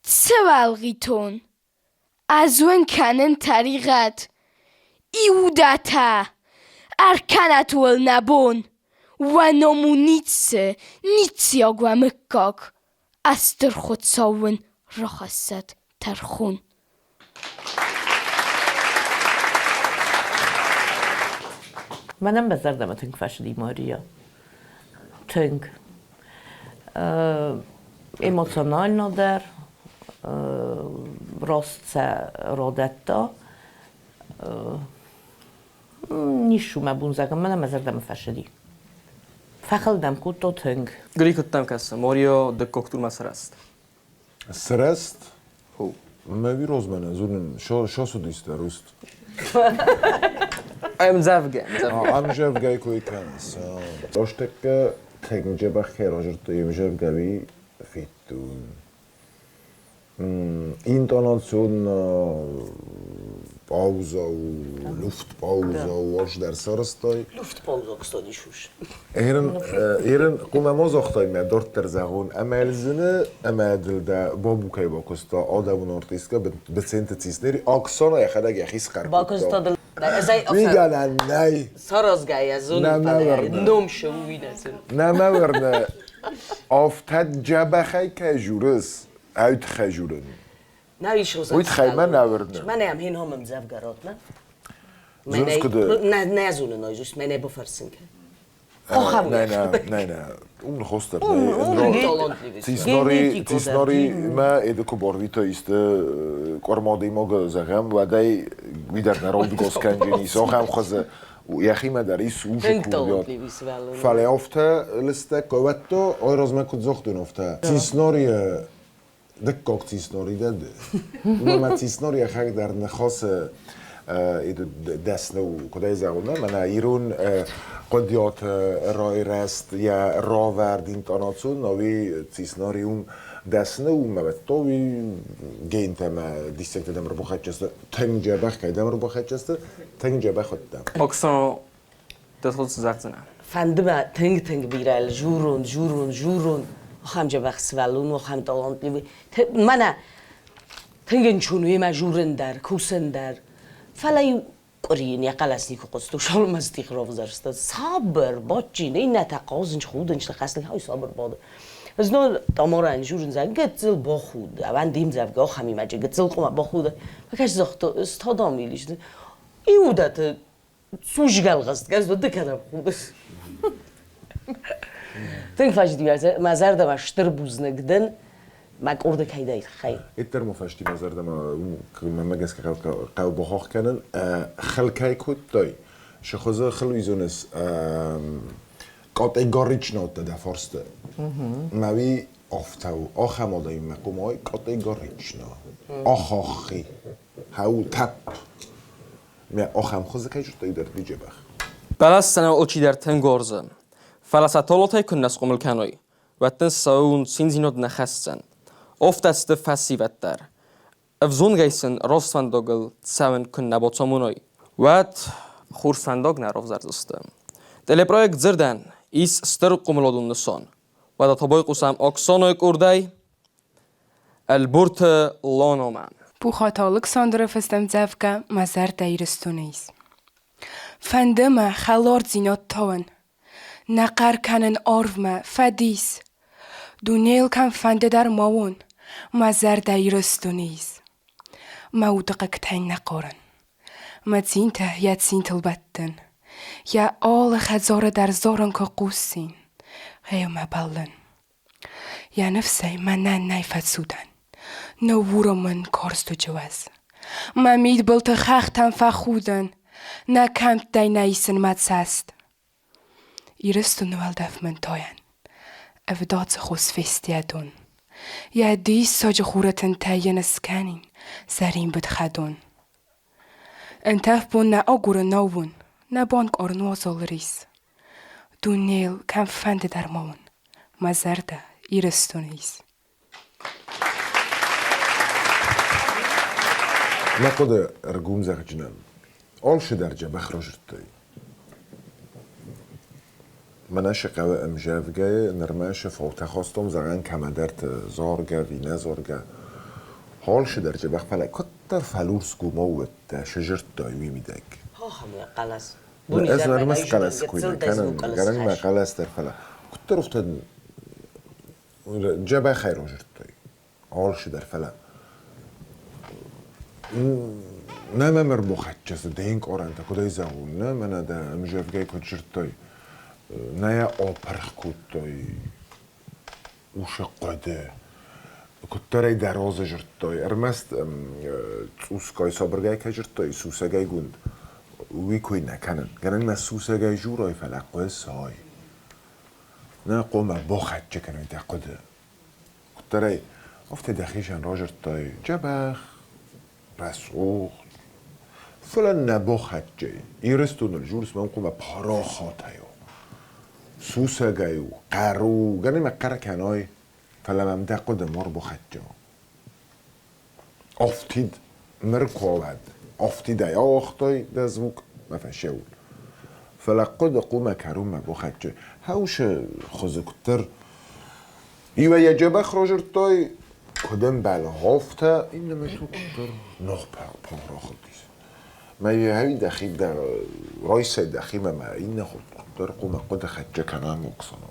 Цы уӕлгъитон, Ӕз уын кӕнын тӕригъӕд, Иудӕтӕ, ӕркӕнӕт уыл нӕ бон, уӕ ном у ницы, ницыйаг уӕ мыггаг, Ӕстыр Хуыцау уын рахӕссӕд тӕрхон. Мӕнӕн мӕ зӕрдӕмӕ тынг фӕцыди Мария. Тынг. Эмоционально дӕр, раст сӕ радӕтта. Ницы мӕ бон зӕгъын, мӕнӕ мӕ зӕрдӕмӕ фӕцыди. Фӕхыл дӕм кодта тынг. Грекъӕгтӕм кӕсы, Морио дыккаг турмӕ сырӕзт. Сырӕзт? Мӕ вирозмӕ нӕ зонын, сосудисты руст. Ӕмдзӕвгӕ. Ӕмдзӕвгӕ кой кӕныс. Ростӕккӕ тӕнджебах кӕй разырдтой ӕмдзӕвгӕ федтон. Интонацион пауза у, люфтпауза у, аж дӕр сарӕзтай. Люфтпауза кстати, Эрин, эрин кума мозохтай мӕ дарддӕр зӕгъун, ӕмӕлзини ӕмӕ дӕ бабукай бакуста адӕмон артисткӕ Беценты Цицнери Оксана йӕхӕдӕг йӕхи схъӕр кодта. Уигӕнӕн нӕй. Саразгӕйӕ зонын, ном шы уый нӕ зын. Нӕ мӕ уырны, афтӕ дзӕбӕхӕй кӕй журыс, ӕй тыххӕй журын. Нӕ ис Уый тыххӕй мӕ нӕ уырны. Мӕнӕ ам хин хомӕм дзӕвгарот, нӕ? Нӕ зонын, ой, мӕнӕ бафӕрсын кӕн. Нӕ, нӕ, нӕ, нӕ. Ум хостер. Цицнори, цицнори мӕ эды ку борвито исты къормодимог зӕгъӕм, уӕдӕй уидӕр нӕ родгос кӕнджини сохӕм хуызы йӕхимӕ дӕр ис ужы курдиат. Фӕлӕ афтӕ лыстӕг кӕвӕдто, ой размӕ куыд загътон афтӕ. Цицнори дыккаг цицнори дӕ ды. Уымӕ цицнори йӕхӕг дӕр ныхасы дӕсны у, куыд ӕй зӕгъон, мӕнӕ ирон хъуыдиаты райрӕзт, йӕ равӕрд интонацион, ӕви цицнори ум дӕсны у, мӕ то уый гентӕ мӕ диссӕгтӕ дӕм ӕрбахӕццӕ тынг дзӕбӕх кӕй дӕм ӕрбахӕццӕ сты, тынг дзӕбӕх уыдтӕ. Оксана, дӕ цы зӕгъдзынӕ? Фӕнды мӕ тынг-тынг бирӕ журон, журон, журон, ахӕм дзӕбӕх сывӕллон, ахӕм талантливый. Мӕнӕ тынг ӕнцон у йемӕ журын дӕр, кусын дӕр. Фӕлӕ-иу къуырийын йӕ хъӕлӕс никуы хъуыст, усалмӕ стих равзӕрста. Сабыр, бадджын, иннӕтӕ хъазынц, худынц, ныхӕсны ай сабыр бады. Знон Тамарӕн журын зӕгъ, гыццыл бахуд, ӕвӕн димдзӕвгӕ ахӕмимӕ гыццыл къуымӕ бахуд. Фӕкӕс загъта, стадам илис. Иудӕты Цузгӕлгъыст, гӕз ды кӕдӕм худыс? Тынг фӕзыди мӕ зӕрдӕмӕ стыр бузныг дын, мӕ къорды кӕйдӕй тыххӕй. Иттӕр ма фӕсти мӕ зӕрдӕмӕ мӕ гӕсгӕ хъӕу бахох кӕнын. Хыл кӕй кодтой, шы хуызы хыл уизоныс категорично дӕ фарсты. Мӕ уи афтӕ у, ахӕм адӕмимӕ хъумай категорично. Ахаххи. Хау тӕпп. Мӕ ахӕм хуызы кӕй зыдтай дӕр диджебӕх. Бӕлас сӕ алчидӕр тынг уарзы. Фӕлӕ сӕ толотӕй куыннӕ схъомыл кӕной, уӕд дын цӕуын циндзинад нӕ хӕсдзӕн. Афтӕ сты фӕсивӕд дӕр. Ӕвзонгӕй сын рӕствӕндагыл цӕуын куыннӕ бацамоной, уӕд хурсфӕндаг нӕ равзардзысты. Телепроект дзырдӕн ис стыр хъомыладон нысан. Уӕдӕ та байхъусӕм Оксанайы къордӕй Ӕлборты Лономӕ. Пухаты Алыксандры фыстӕмдзӕвгӕ Мӕ зӕрдӕ Ирыстоны ис. Фӕнды мӕ хӕлардзинад тауын, Нӕ хъӕр кӕнын арвмӕ, фӕдис! Дунейыл кӕмфӕнды дӕр ма уон, Мӕ зӕрдӕ Ирыстоны ис. Мӕ уды хъыгтӕй нӕ хъарын. Мӕ цинтӕ йӕ цинтыл бӕттын. Йӕ алы хӕдзары дӕр зарын куы хъусин, Гъе мӕ бӕллын. Йӕ ныфсӕй мӕнӕн нӕй фӕцудӕн, Ныууромын карз дуджы уӕз. Мӕ мидбылты хӕхтӕм фӕхудын, Нӕ кӕмттӕй нӕ исын мӕ цӕст. Ирыстоны уӕлдӕф мын тайӕн, Ӕвдадзы хос фесты йӕ дон. Йӕ диссаджы хуры тынтӕ йын ыскӕнин Зӕринбыд хӕдон. Ӕнтӕф бон нӕ агуры наууон, Нӕ банкъарын уазал рис. Дунейыл кӕмфӕнды дӕр ма уон, Мӕ зӕрдӕ Ирыстоны ис. Мӕ хъуыды ӕргом зӕгъджынӕн, алцыдӕр дзӕбӕх разырдтай. Мӕнӕ сӕ хъӕуы ӕмзӕвгӕйы нырмӕ сӕ фаутӕ хастон зӕгъӕн кӕмӕдӕрты заргӕ ӕви нӕ заргӕ. Алцыдӕр дзӕбӕх, фӕлӕ куыддӕр фӕлурсгомау уыдтӕ, сызырдтай уый мидӕг. Ахӕм у йӕ хъӕлӕс. Ӕз ӕрмӕст хъӕлӕс кой нӕ кӕнын, гӕнӕн мӕ хъӕлӕс дӕр, фӕлӕ куыддӕр уыдтӕн дзӕбӕхӕй разырдтой алцыдӕр, фӕлӕ нӕ мӕм ӕрбахӕццӕ сты де нкъарӕнтӕ, куыд ӕй зӕгъон, нӕ мӕнӕ дӕ ӕмзӕвгӕй куыд дзырдтай, нӕ йӕ апырх кодтай усы хъуыды, куыддӕр ӕй дӕ разы дзырдтай, ӕрмӕст цъусгай сабыргай кӕй дзырдтай, сусӕгӕйгонд, уый кой нӕ кӕнын. Гӕнӕн мӕ сусӕгӕй дзурай, фӕлӕ хъуысай. Нӕ хъуамӕ бахӕццӕ кӕнай дӕ хъуыды. Куыддӕрӕй, афтӕ дӕхицӕн разырдтай дзӕбӕх, рӕсугъд. Фӕлӕ нӕ бахӕццӕ Ирыстоныл дзурыс мӕм хъуамӕ парахатӕй у. Сусӕгӕй у, хъӕр у, гӕнӕн мӕ хъӕр кӕнай, фӕлӕ мӕм дӕ хъуыды ма рбахӕццӕ. Афтид ныр куы уӕд, афтидӕй ауагътай дӕ звук мӕ фӕсеуыл. Фӕлӕ хъуыды хъумӕ кӕронмӕ бахӕццӕ. Хӕусы хуызы куыддӕр иуӕй йӕ джебӕх разырдтай, куыд ӕмбӕлы, афтӕ, иннӕмӕй та куыддӕр ног парахат ис. Мӕ йӕ дӕхи дӕ райсай дӕхимӕ мӕ иннӕ куыддӕр хъумӕ хъуыды хӕццӕ кӕна Оксана.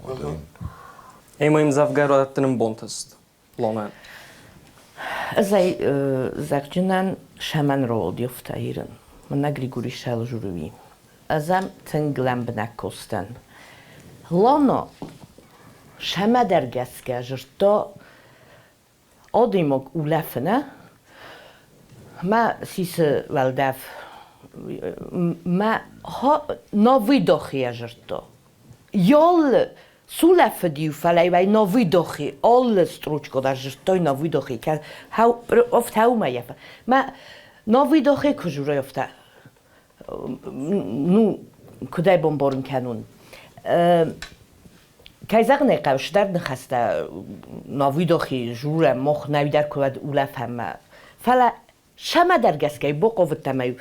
Ӕмӕ йын дзӕвгар радтын бонтыст. Лонӕ. Ӕз ӕй зӕгъджынӕн сӕмӕн роодиофта ирын. Мӕнӕ Григорий Шалжуруи. Ӕз ӕм тынг лӕмбынӕг костӕн. Лоно сӕмӕдӕр гӕсгӕ зырдта адӕймаг улӕфынӕ мӕ сисы уӕлдӕф мӕ на выдохе зырдта. Ялы Сулӕфыд-иу, фӕлӕ-иу на выдохе алы строчка дӕр зыдтой на выдохе, офтӕ уымӕ Мӕ на выдохе куы журой офтӕ, ну, куыд ӕй бамбарын кӕнон? Кӕй зӕгъын ӕй хъӕуы, стӕр ныхӕстӕ на выдохе журӕм, мах нӕуидӕр куы улӕфӕм. Фӕлӕ сӕмӕдӕр гӕсгӕ бохъовыдтӕм-ӕй,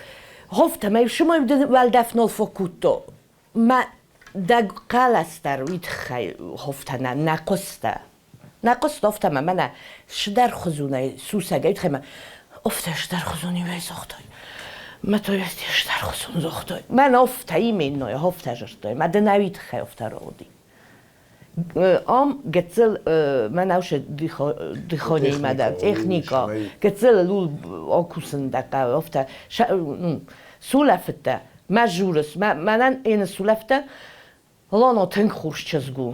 гъовтӕм-ӕй, шымой уӕлдӕф нал фӕкодта. Мӕ дӕ хъӕлӕс дӕр уый тыххӕй хофтӕ нӕ, нӕ хъуыста. Нӕ хъуыста офтӕ мӕ мӕнӕ сдӕр хузунӕй сусӕгӕй тыххӕй мӕ офтӕ сдӕр хузун иуӕй загътой. Мӕ то есть сдӕр хузун загътой. Мӕн офтӕ именно хофтӕ загътой. Мӕ дын ӕви тыххӕй офтӕ роди. Ам гыццыл мӕн аусы дыхонеймӕ дӕр техника гыццыл лул окусын дӕ хъӕуы офтӕ сулӕфыдтӕ. Мӕ журыс, мӕнӕн ӕнӕ сулӕфтӕ Лоно тынг хорз чызг у.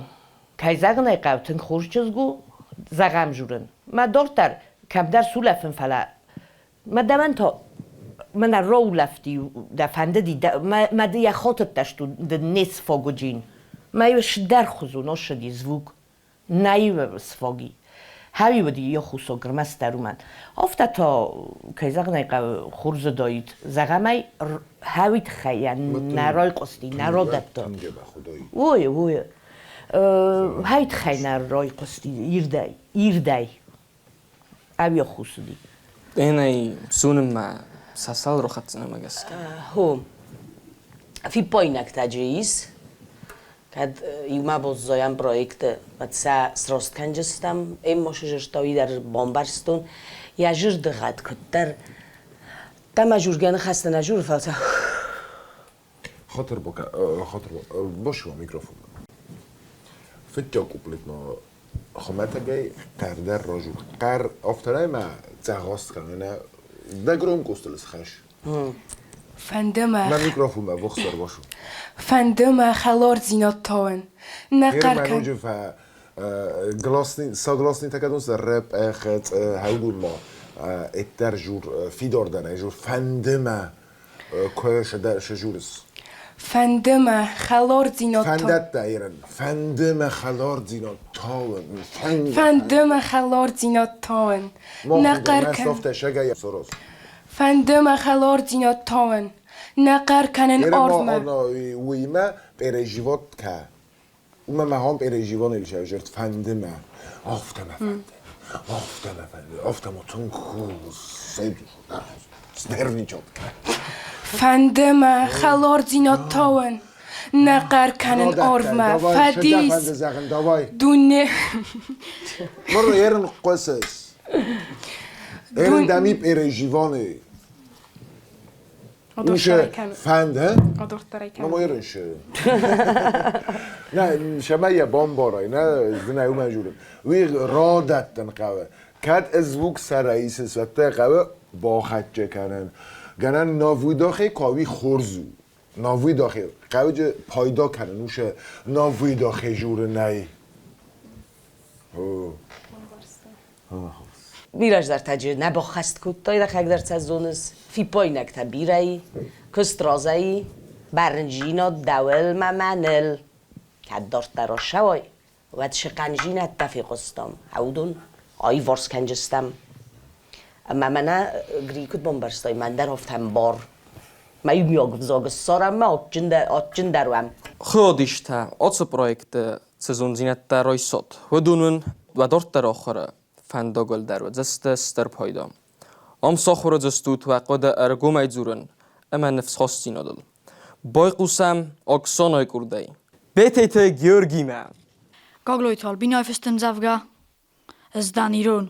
Кӕй зӕгъын ӕй хъӕуы, тынг хорз чызг у, зӕгъӕм журын. Мӕ дарддӕр кӕмдӕр сулӕфын, фӕлӕ мӕ дӕуӕн та мӕнӕ роулӕфти дӕ фӕндыди, мӕ ды йӕ хотыдтӕ сту, ды не сфогуджин. Мӕ сдӕрхуызон ссыди звук. Нӕ сфоги. Хӕуи уыди йӕ гырмӕстдӕр уымӕн. Афтӕ та, кӕй зӕгъын ӕй хъӕуы, хорзыдаид. Зӕгъӕм ӕй, хӕуи тыххӕй йӕ нӕ райхъуысти, нӕ радӕтта. Ой, ой. Хӕй тыххӕй нӕ райхъуысти ирдӕй, ирдӕй. Ӕви хъусыди. Энӕй зонынмӕ сасал рохӕццӕнӕмӕ гӕсгӕ. Хо, фиппаинӕгтӕ ис, кӕд иумӕ баззайӕм проекты, уӕд сӕ сраст кӕнджыстӕм, ӕмӕ сызӕрдта дӕр бамбӕрстон, йӕ зӕрдыгъӕд куыддӕр. Дӕ мӕ жургӕ ныхӕстӕ нӕ журы, фӕлӕ Хатыр бока, хатыр бошуа микрофон. Фыццаг куплетмӕ хуымӕтӕгӕй хъӕрдӕр ражур. Хъӕр авторӕй ма дзӕгъӕст кӕнынӕ дӕ громкостыл схӕс. Фӕнды мӕ. Мӕ микрофонмӕ вохсдӕр башу. Фӕнды мӕ хӕлардзинад тауын. Нӕ хъӕр кӕн. Ноджы фӕ гласный, согласный такадон сӕ рэп, эх, хӕудун ма эттер жур фидордӕн, жур фӕнды мӕ куы шежурыс. Фӕнды мӕ хӕлардзинад Фӕндӕттӕ ирын. Фӕнды мӕ хӕлардзинад тауын. Фӕнды мӕ хӕлардзинад тауын. Нӕ хъӕр кӕн. Фӕнды мӕ хӕлардзинад тауын. Нӕ хъӕр кӕнын арвмӕ. Уыимӕ переживот кӕ. Уымӕ мӕ хом переживон сӕвзӕрд фӕнды мӕ. Афтӕ мӕ фӕнды. Афтӕ мӕ фӕнды. Афтӕ мӕ тынг снервничал. Фӕнды мӕ хӕлардзинад тауын. Нӕ хъӕр кӕнын арвмӕ. Фӕдис. Дуне. Мыр ерын хъуысыс. Ерын дӕми переживоны. Уше фӕнды? Мама ерын шы. Нӕ, шӕмӕ бамбарай, нӕ, зынӕй уымӕ журын. Уый радӕттын хъӕуы. Кӕд звук сӕрӕй сӕттӕ хъӕуы бахӕццӕ кӕнын. Гӕнӕн навыдохе кави хорз у. Навыдохе хъӕуы пайда кӕнын уше навыдохе журынӕй. Бирӕ раздӕр нӕ баххӕст кодтай, дӕхӕдӕг дӕр зоныс, фиппаинӕгтӕ бирӕ и, куыст разӕй и, бӕрндзинад дӕуыл мӕ мӕныл. Кӕд дарддӕр ссӕуай, уӕд цы хъӕндзинӕдтӕ фехъуыстам, уыдон аиварс кӕндзыстӕм. Ӕмӕ мӕнӕ Гри куыд бамбӕрстай, мӕн дӕр афтӕ ӕмбар. Мӕ иумиаг ӕвзаг ссарӕм ӕмӕ адджындӕр уӕм. Хыгъдистӕ ацы проекты сезондзинӕдтӕ райсот. Уыдон уын уӕ дарддӕр ахуыры фӕндагыл дӕр уыдзысты стыр пайда. Ам сахуыр уыдзыстут уӕ хъуыды ӕргомӕй дзурын ӕмӕ ныфсхастдзинадыл. Байхъусӕм Оксанайы къордӕй. Бететы Георгимӕ. Гаглойты Альбинӕйы фыст ӕмдзӕвгӕ «Ӕз дӕн ирон,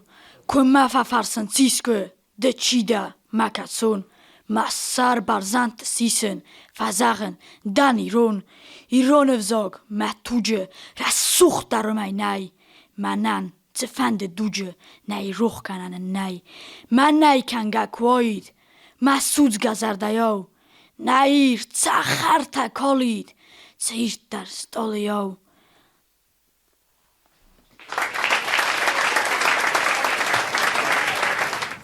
куы мӕ фӕфӕрсынц искуы, ды чи дӕ, мӕ кӕцон, мӕ сӕр бӕрзӕндты сисын, фӕзӕгъын, дӕн ирон, ирон ӕвзаг мӕ туджы рӕсугъддӕр уымӕй нӕй, мӕнӕн цыфӕнды дуджы нӕй рох кӕнӕн ын нӕй. Мӕнӕй кӕнгӕ куы уаид, мӕ судзгӕ зӕрдӕйау, нӕ ир цӕхӕртӕ калид, цы ирддӕр стъалыйау.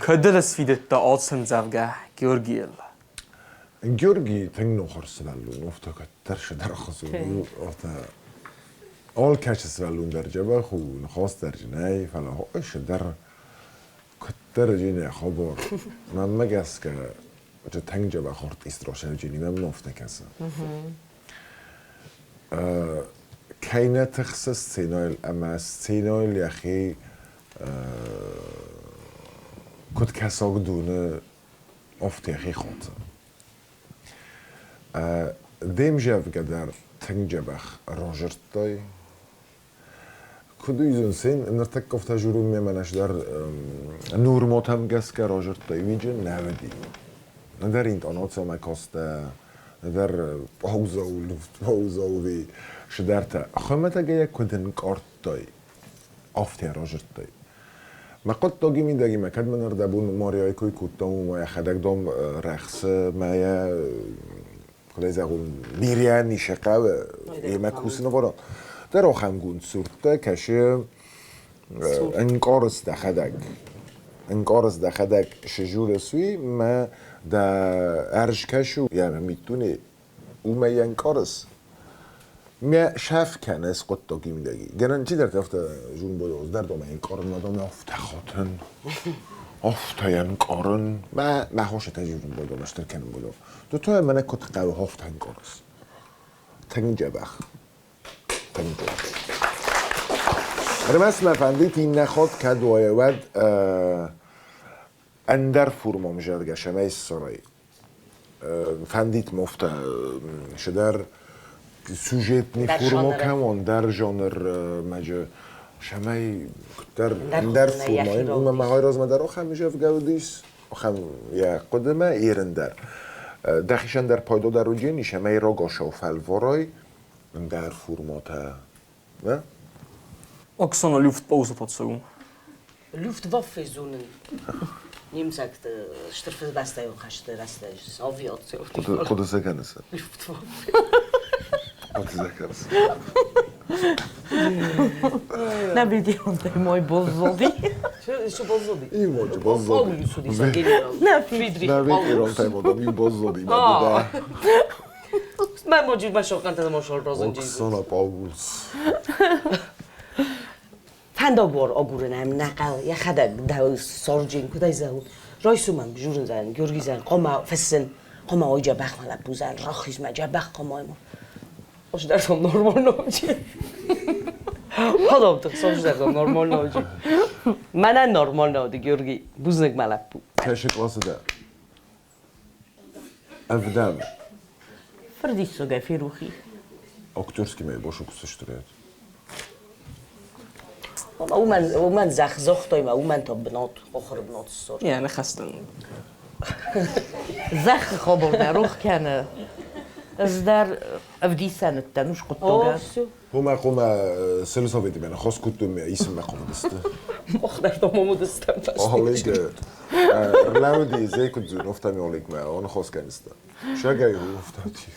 Кӕд сфидыдта ӕмдзӕвгӕ Георгийыл? Георгий тынг нохор сывӕллон, афтӕ кӕддӕр сыдӕрхуызон, афтӕ алкӕцы сывӕллон дӕр дзӕбӕх у, ныхас дӕр нӕй, фӕлӕ сыдӕр куыддӕр джине хабар. Мӕнмӕ гӕсгӕ, тынг дзӕбӕх артист росӕвджини, мӕм афтӕ кӕсы. Кӕй нӕ тыхсы сценӕйыл ӕмӕ сценӕйыл йӕхи куыд кӕсаг доны, афтӕ йӕхи хаты. Де мзӕвгӕ дӕр тынг дзӕбӕх разырдтай. Куыд уыдзӕн сен, ныртӕккӕ афтӕ журон мемӕ дӕр нурмотӕм гӕсгӕ разырдтай, уыйджы нӕ уыди. Нӕдӕр интонацимӕ кастӕ, нӕдӕр пауза у, пауза у, цыдӕртӕ. Хуымӕтӕгӕй куыд ӕнкъардтай, афтӕ разырдтай. Мӕ хъуыддаги мидӕги кӕд мын ӕрдӕбон Мариайы кой кодтам, уымӕ йӕхӕдӕг дам рӕхсы мӕ йӕ. Куд ӕй зӕгъун, берӕ нише хъӕуы, ӕмӕ кусыны ворон. Дӕр охӕнгунд сурдтӕ кӕсы ӕнкъарыс дӕхӕдӕг. Ӕнкъарыс дӕхӕдӕг сжурыс уый, мӕ дӕ ӕрскӕсы йӕ миддуне, уымӕй ӕнкъарыс. Мӕ шӕф кӕны скъуыддаг имдӕги. Гӕнӕн чидӕртӕ афтӕ журнбодоз дӕр домӕ ӕнкъарын, мӕ домӕ афтӕ хатын, афтӕ ӕнкъарын. Мӕ мӕ хосетӕ журнбодо, мӕ стыр кӕнын бодо. Тутой мӕнӕ куыд хъӕуы афтӕ ӕнкъарыс. Тынг дзӕбӕх. Тынг дзӕбӕх. Ӕрмӕст мӕ фӕндид иннӕ хатт кӕд уайа, уӕд ӕндӕр формом зӕгъгӕ, цӕмӕй ссарай. Фӕндит мофтӕ цыдӕр сюжетный формо кӕмон дӕр жанр мӕджы цӕмӕй куыддӕр ӕндӕр формӕ уымӕ мӕ размӕ дӕр ахӕм зӕгъгӕ уыдис, ахӕм йӕ хъуыдымӕ ерын дӕр. Дӕхицӕн дӕр пайда дӕр уыджени, цӕмӕй рагацау фӕлварай ӕндӕр форматӕ. Не? Оксана Luftpause Luftwaffe зонын. Немыцӕгты Стыр Фыдыбӕстӕйон хӕсты рӕстӕджы авиаци. Хъуыды сӕ кӕныс? Luftwaffe. Хъуыды сӕ кӕныс? На видеонте мой боззоди. Что боззоди? Имоджи боззоди. Паулюс уыди генерал. Фридрих На видеонте мой боззоди. Да. Мӕ моджи мӕ шоканта мошол розонджи. Оксана Паулюс. Фӕндагвор агурынӕм нӕ хъӕуы, йӕхӕдӕг дӕу сорджин куыд ӕй зӕгъут. Райсомӕн журындзӕн, Георгизӕн хъуамӕ фыссын, хъуамӕ ой джӕбӕх мӕ лӕппузӕн, рахизмӕ джӕбӕх хъуамӕ ма. Ос дӕр нормально Хадавтық сорждӕр нормально Мӕнӕн нормально уыди, Георги, бузныг мӕ лӕппу. Кӕсы къласы дӕ. Ӕвдӕм. Фырдиссагӕй ферухи. Актерский мӕ бошуксыстырӕт. Уымӕн, уымӕн зӕхх загътой ма, уымӕн та бынат, охыры бынат ссар. Йӕ ныхӕстӕн. Зӕххы хабар нӕ рох кӕны. Ӕз дӕр ӕвдисӕн уыдтӕн ус хъуыддагӕн. Хъуымӕ хъуымӕ сельсоветимӕ ныхас кодтой ме исынмӕ хъуыдысты. Мах дӕр там уыдыстӕм Олег рлӕуди зекудзун офтами Олегмӕ он кӕнисты. Шагай офтати.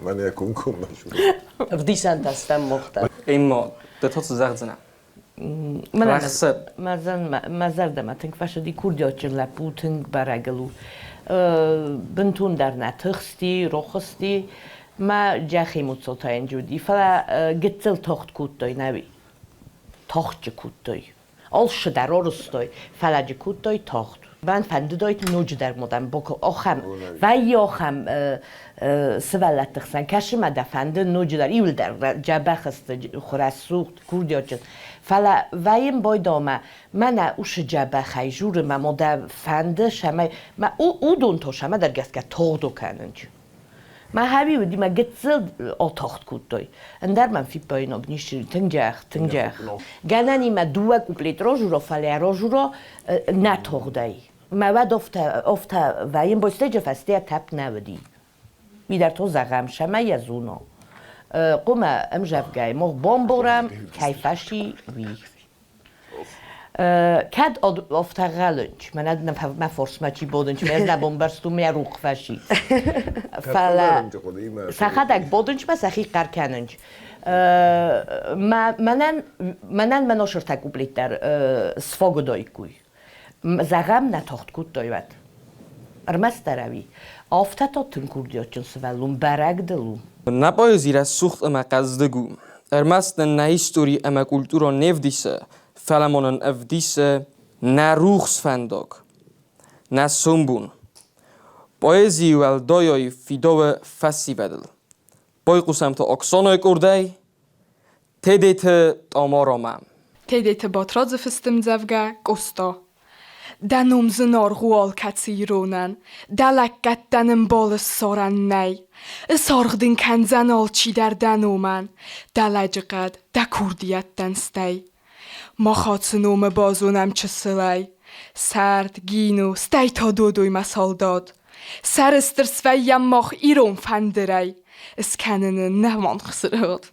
Мӕнӕ комкоммӕ жур. Ӕвдисӕнтӕ стӕм мах дӕр. Эмма, дӕ та цы зӕгъдзынӕ? Мӕ зӕрдӕмӕ тынг фӕцыди курдиатджын лӕппу, тынг бӕрӕгыл у. Бынтондӕр нӕ тыхсти, рохсти, мӕ джӕхи муццотайӕн уыди, фӕлӕ гыццыл тохт кодтой нӕуи. Тохтджы кодтой. Алцыдӕр ӕрыстой, фӕлӕ джы кодтой тагъд. Мӕн фӕндыдаид ноджыдӕр модӕн боко ахӕм, вӕййы ахӕм сывӕллӕтты хсӕн, кӕсы мӕ дӕ фӕнды ноджыдӕр иуылдӕр дзӕбӕх сты, рӕсугъд, курдиатджын. Фӕлӕ вӕййын байдамӕ, мӕнӕ усы дзӕбӕхӕй журы мӕ модӕ фӕнды, цӕмӕй мӕ уыдон та цӕмӕдӕр гӕсгӕ тагъд кӕнынц. Мӕ хӕби уыди, мӕ гыццыл атагъд кодтой. Ӕндӕр мӕм фиппаинаг ницы, тынг джӕх, тынг джӕх. Гӕнӕнимӕ дыууӕ куплет рожуро, фӕлӕ рожуро нӕ тагъдӕй. Мӕ уӕд офтӕ, офтӕ вӕййын, бостеджы фӕстейӕ тӕпп нӕ уыди. Уый дӕр то зӕгъӕм, цӕмӕй йӕ зоно. Хъуымӕ ӕмзӕвгӕйы мох бомборӕм, кӕй фӕси, уый. Кӕд офтӕгъӕлынч, мӕнӕ мӕ форсмӕ чи бодынч, ме нӕ бомбӕрсту ме рух фӕси. Фӕлӕ сӕхӕдӕг бодынчмӕ сӕхи хъӕр кӕнынч. Мӕнӕн мӕнӕн мӕ носыртӕ куплет дӕр сфогудойккуй. Зӕгъӕм, нӕ тагъд кодтой уӕд. Ӕрмӕстдӕр ӕви. Афтӕ та тынг курдиатджын сывӕллон бӕрӕг дыл у. Нӕ поэзи рӕсугъд ӕмӕ хъӕздыг у. Ӕрмӕст нын нӕ истори ӕмӕ культурон не вдисы, фӕлӕ ма нын ӕвдисы нӕ рухс фӕндаг, нӕ сомбон. Поэзийы уӕлдайӕй фидауы фӕсивӕдыл. Байхъусӕм та Оксанайы къордӕй Тедеты Тамарамӕ. Тедеты Батрадзы фысты ӕмдзӕвгӕ «Къоста». Дӕ ном зынаргъ у алкӕцы иронӕн, Дӕ лӕггӕдтӕн ӕмбал ыссарӕн нӕй. Ысаргъ дын кӕндзӕн алчидӕр дӕ номӕн, Дӕ лӕджыхъӕд, дӕ курдиӕттӕн стӕй. Мах ацы номы базонӕм чысылӕй. Сӕрд, Гино, стӕй та Додоймӕ салдат. Сӕрыстыр свӕййӕм мах ирон фӕндырӕй, Ыскӕныны нӕ манхсыргъд.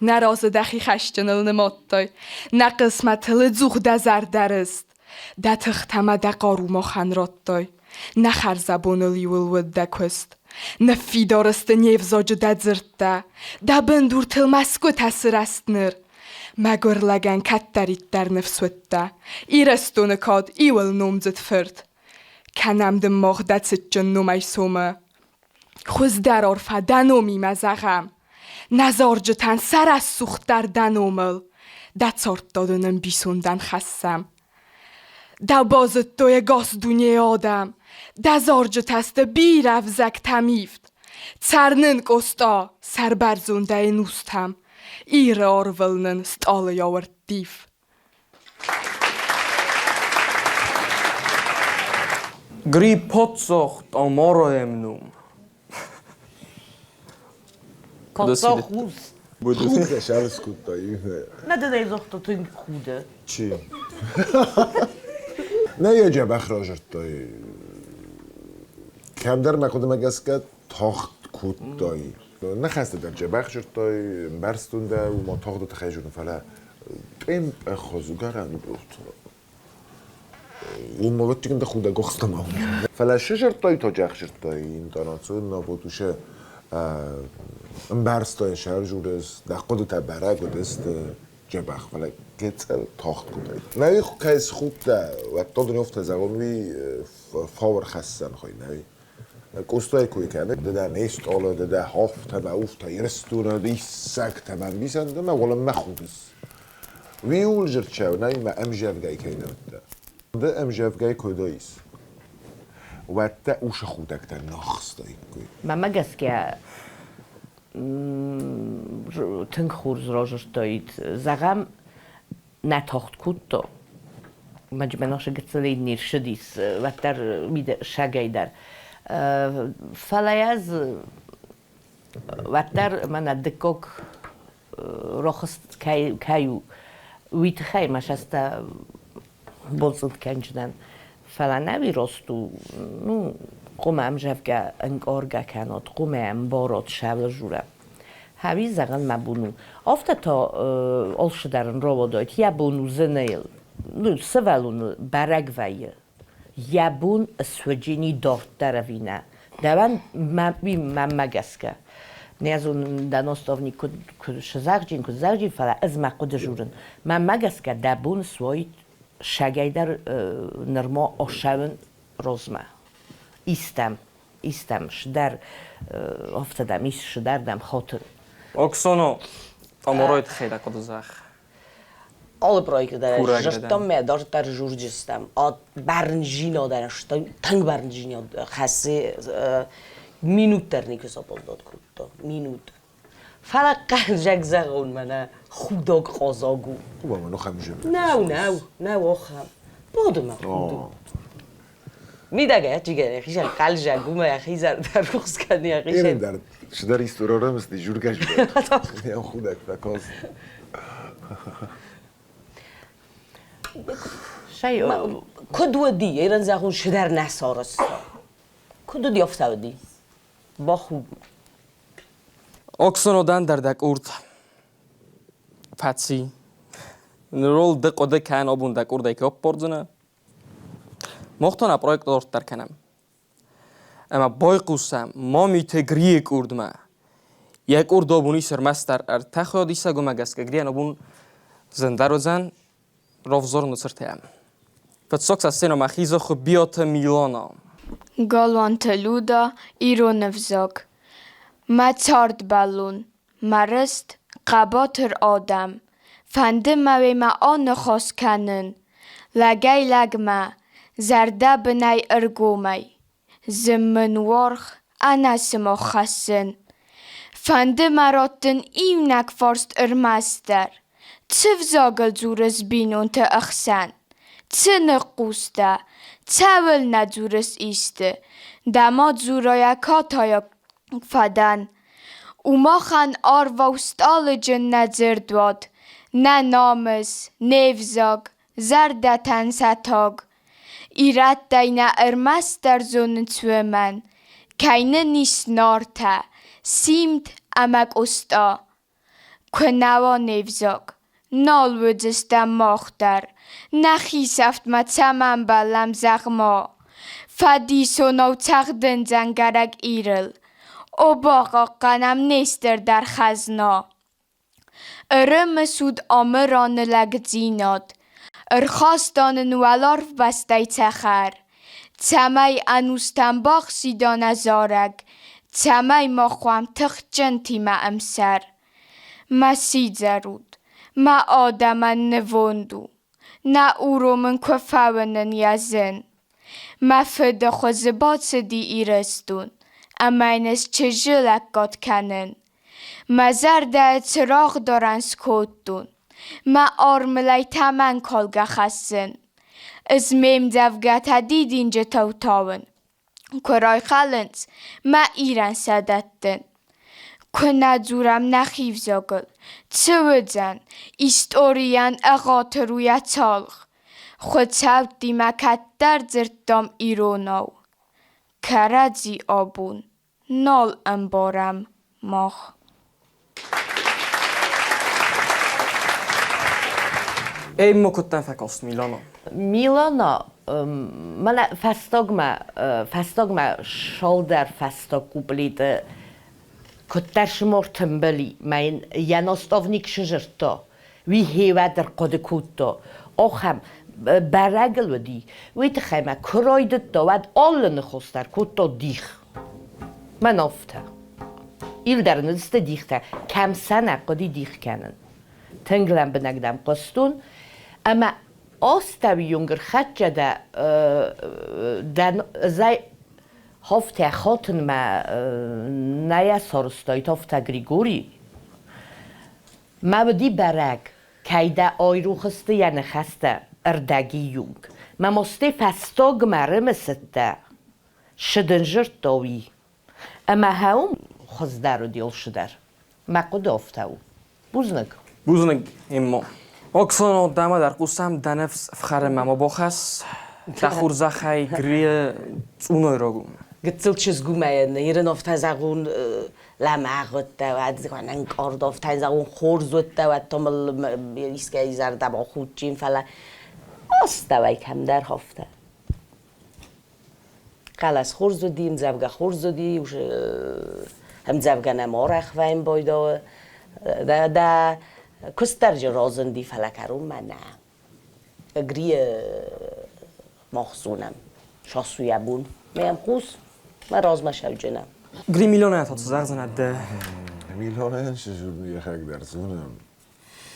Нӕ разы дӕхи хӕсджыныл нымадтай, Нӕ хъысмӕтыл ӕдзух дӕ зӕрдӕ рыст. Дӕ тыхтӕ мӕ дӕ хъару махӕн радтай. Нӕ хӕрзӕбоныл иуыл уыд дӕ куыст. Ныффидар сты не взаджы дӕ дзырдтӕ, Дӕ бындуртыл мӕсгуытӕ сырӕзт ныр. Мӕгуыр лӕгӕн кӕддӕриддӕр ныфс уыдтӕ, Ирыстоны кад иуыл номдзыд фырт. Кӕнӕм дын мах дӕ цытджын номӕй сомы. Хуыздӕр арфӕ дӕ номимӕ зӕгъӕм. Нӕ зарджытӕн сӕ рӕсугъддӕр дӕ номыл. Дӕ цард та дын ӕмбисондӕн хӕссӕм. Дӕ базыдтой ӕгас дунейы адӕм, Дӕ зарджытӕ сты бирӕ ӕвзӕгтӕм ивд. Цӕр нын, Къоста, сӕрбӕрзондӕй ӕнустӕм, Иры арвыл нын стъалыйау ӕрттив. Гри подсох томороемнум. Подсох ус. Худгӕ сарыз кодтай. Нӕ дын ӕй загъта тынг худы. Чи? Нӕ йӕ дзӕбӕх разырдтай. Кӕмдӕр мӕ хъуыдымӕ гӕсгӕ тагъд кодтай. Ныхӕстӕ дӕр дзӕбӕх зыдтай, ӕмбӕрстон дӕ, уымӕ тагъды тыххӕй зонын, фӕлӕ темп ӕххуызгӕрӕн Уым ӕвӕццӕгӕн худӕг охстӕмӕ. Фӕлӕ сызырдтой тоджы ӕхсырдтой интонацион вот усе ӕмбӕрстой сӕрзурыс, дӕ хъуыдытӕ бӕрӕг уыдысты дзӕбӕх, фӕлӕ гыццыл тагъд кодтай. Нӕй кӕй схудтӕ, уӕддӕр дын афтӕ зӕгъон, уый фауӕрхӕссӕн хой нӕй. Къостай кой кӕны, ды дӕ не стъолы, ды дӕ хафтӕ мӕ уфтӕ Ирыстоны диссӕгтӕ мӕ ӕмбисӕнды мӕ уалынмӕ худыс. Уый ууыл зырдчӕу нӕй мӕ ӕмзӕвгӕй кӕй нӕ уыдтӕ. Ды ӕмзӕвгӕй куы уыдаис, уӕд дӕ усы худӕгтӕ нахстаиккой. Мӕнмӕ гӕсгӕ тынг хорз разырдтаид. Зӕгъӕм, нӕ тагъд кодта. Мӕ нашы гыццылӕй не ссыдис, уӕддӕр сагӕй дӕр. Фӕлӕ ӕз уӕддӕр мӕнӕ дыккаг рохст кӕй у, уый тыххӕй мӕ сӕстӕ боцъылд кӕнджынӕн. Фӕлӕ нӕуи рост у, ну, хъуамӕ ӕмзӕвгӕ ӕнкъаргӕ кӕнот, хъуамӕ ӕмбарот сӕвлӕзурӕ. Хӕуи зӕгъын мӕ бон у. Афтӕ та алцыдӕр ын рауадаид, йӕ бон у зыныл, ну, сывӕллоныл бӕрӕг вӕййы. Йӕ бон суыджини дарддӕр ӕви нӕ. Дӕуӕн мӕнмӕ гӕсгӕ. Не зонын, дӕ наставник куыд сзӕгъджын, куыд зӕгъджын, фӕлӕ ӕз мӕ хъуыды журын. Мӕнмӕ гӕсгӕ дӕ бон суаид сагӕй дӕр нырма ӕссӕуын розмӕ. Истӕм, истӕм, сдӕр, афтӕ дӕм ис, сдӕр дӕм хотын. Оксоно, Тъаморойы тыххӕй дӕ хъуыды зӕгъ. Алы проекты дӕр зӕгътам мӕ дарддӕр журджыстӕм. Бӕрнджинадӕн тынг бӕрнджинад хӕссы минут дӕр никуы сапоздат кодта. Минут. Фӕлӕ хъӕлзӕг зӕгъон мӕнӕ худаг къозаг у. Хъуамӕ нухӕм зым. Нӕу, нӕу, нӕу охӕм. Боды мӕ худы. Мидӕгӕй ачигӕ хизӕн хъӕлзӕг уымӕ хизӕр дӕр рухс кӕны хизӕн. Дӕр цыдӕр истори рамысти жургӕ жургӕ. Худаг фӕкоз. Шай Куыд уыди, ерын зӕгъун шыдӕр нӕ сарызта. Куыд уыди, афтӕ уыди. Бахуд. Оксонодан дӕр дӕ къурд фӕци. Нырол ды хъуыды кӕн обун дӕ къурдӕй кӕй оппордзынӕ. Мохтон а проект дарддӕр кӕнӕм. Ӕмӕ байхъусӕм Мамиты Грийы къурдмӕ. Йӕ къурд обун ис ӕрмӕстдӕр ӕртӕ хайадисӕг, уымӕ гӕсгӕ Грийӕн обун зындӕр уыдзӕн равзарын уыцыртӕм. Фыццаг сӕ сценӕмӕ хизы Хуыбиаты Милана. Галуанты Люда, ирон ӕвзаг. Мӕ цардбӕллон, мӕ рыст, хъӕбатыр адӕм. Фӕнды мӕ уемӕ аныхас кӕнын. Лӕгӕй-лӕгмӕ, зӕрдӕбынӕй ӕргомӕй. Зын мын уаргъ ӕнӕ сымах хӕссын. Фӕнды мӕ раттын иунӕг фарст ӕрмӕстдӕр. Цы взагыл дзурыс бинонты ӕхсӕн? Цы ныхъхъус дӕ? Цӕуылнӕ дзурыс исты? Дӕ мад дзурайӕ катайаг фӕдӕн. У махӕн арвау стъалыджын нӕ дзырдуат, нӕ намыс, не взаг, зӕрдӕтӕн сӕ таг. Ирӕттӕй нӕ ӕрмӕстдӕр зонынц уымӕн, кӕй нын ис Нартӕ, Симд ӕмӕ Къоста. Куы нӕ уа не взаг, нал уыдзыстӕм мах дӕр, нӕхи сӕфтмӕ цӕмӕн бӕллӕм, зӕгъ-ма. Фӕдисонау цӕгъдын дзӕнгӕрӕг Ирыл. О, бахъахъхъӕнӕм не стырдӕр хӕзна! Ӕрымысут Амыраны лӕгдзинад, Ӕрхаста нын уӕларвбӕстӕй цӕхӕр, Цӕмӕй ӕнустӕм бахсида нӕ зарӕг, Цӕмӕй мах уӕм тыхджынтимӕ ӕмсӕр. Мӕ сидзӕр уд, мӕ адӕмӕн нывонд у, Нӕ уромын куы фӕуынын йӕ зын. Мӕ фыды хуызы бацыди Ирыстон, Ӕмӕ йын ӕз чызджы лӕггад кӕнын. Мӕ зӕрдӕйы цырагъдарӕн скодтон, Мӕ армылӕй тӕмӕнкалгӕ хӕссын. Ӕз ме мдзӕвгӕтӕ дидинджытау тауын, Куы райхӕлынц, мӕ Ирӕн сӕ дӕттын. Куы нӕ дзурӕм нӕхи взагыл, цы уыдзӕн, историйӕн ӕгъатыр у йӕ цалх. Хуыцӕуттимӕ кӕддӕр дзырдтам иронау. Кӕрӕдзи абон нал ӕмбарӕм мах. Эмма куыддӕр фӕкаст Милана. Милана мӕнӕ фӕстагмӕ фӕстагмӕ шалдӕр фӕстаг куплеты куыддӕр сымор тымбыли, мӕ йын йӕ наставник сызырдта, уый хевӕд ӕрхъуыды кодта. Ахӕм бӕрӕгыл уыди. Уый тыххӕй мӕ куы райдыдта, уӕд алы ныхос дӕр кодта дих. Мӕн афтӕ. Илдӕр нын дихтӕ, кӕм сӕ нӕ хъуыди дих кӕнын. Тынг лӕмбынӕг дӕм хъуыстон, ӕмӕ астӕуи ӕрхӕццӕ дӕ дӕн зӕй Хофтӕ хотынмӕ нӕ сарӕзтай Тофта Григорий. Мӕ уыди бӕрӕг, кӕй дӕ айрох сты йӕ ныхӕстӕ ӕрдӕги юнг. Мӕ мосте фӕстагмӕ рымысыдтӕ, шы дын жырдта уый. Ӕмӕ хӕуым хуыздӕр уыди алшыдӕр. Мӕ хъуыды афтӕ у. Бузныг. Бузныг, Эммо. Оксана, дӕмӕ дӕр хъусӕм дӕ ныфс ӕфхӕрынмӕ ма бахӕсс. Дӕ хорзӕхӕй Грийы цъунойраг у. Гыццыл чызг у мӕ ирын афтӕ зӕгъон лӕмӕгъ уыдтӕ, уӕд ӕнкъард афтӕ зӕгъон хорз уыдтӕ, уӕд та мыл искӕй зӕрдӕ бахудджын, фӕлӕ астӕуӕй кӕмдӕр афтӕ. Хъӕлӕс хорз уыди, ӕмдзӕвгӕ хорз уыди, ӕмдзӕвгӕ нӕм арӕх вӕййын байдауы. Дӕ куыст дӕр же разынди, фӕлӕ кӕронмӕ нӕ. Грийы мах зонӕм, сасуйӕ бон. Мӕм хъус, мӕ размӕ сӕвджынӕ. Гри миллионӕн та цы зӕгъдзынӕ ды? Миллионӕн йӕхӕг дӕр зонӕм.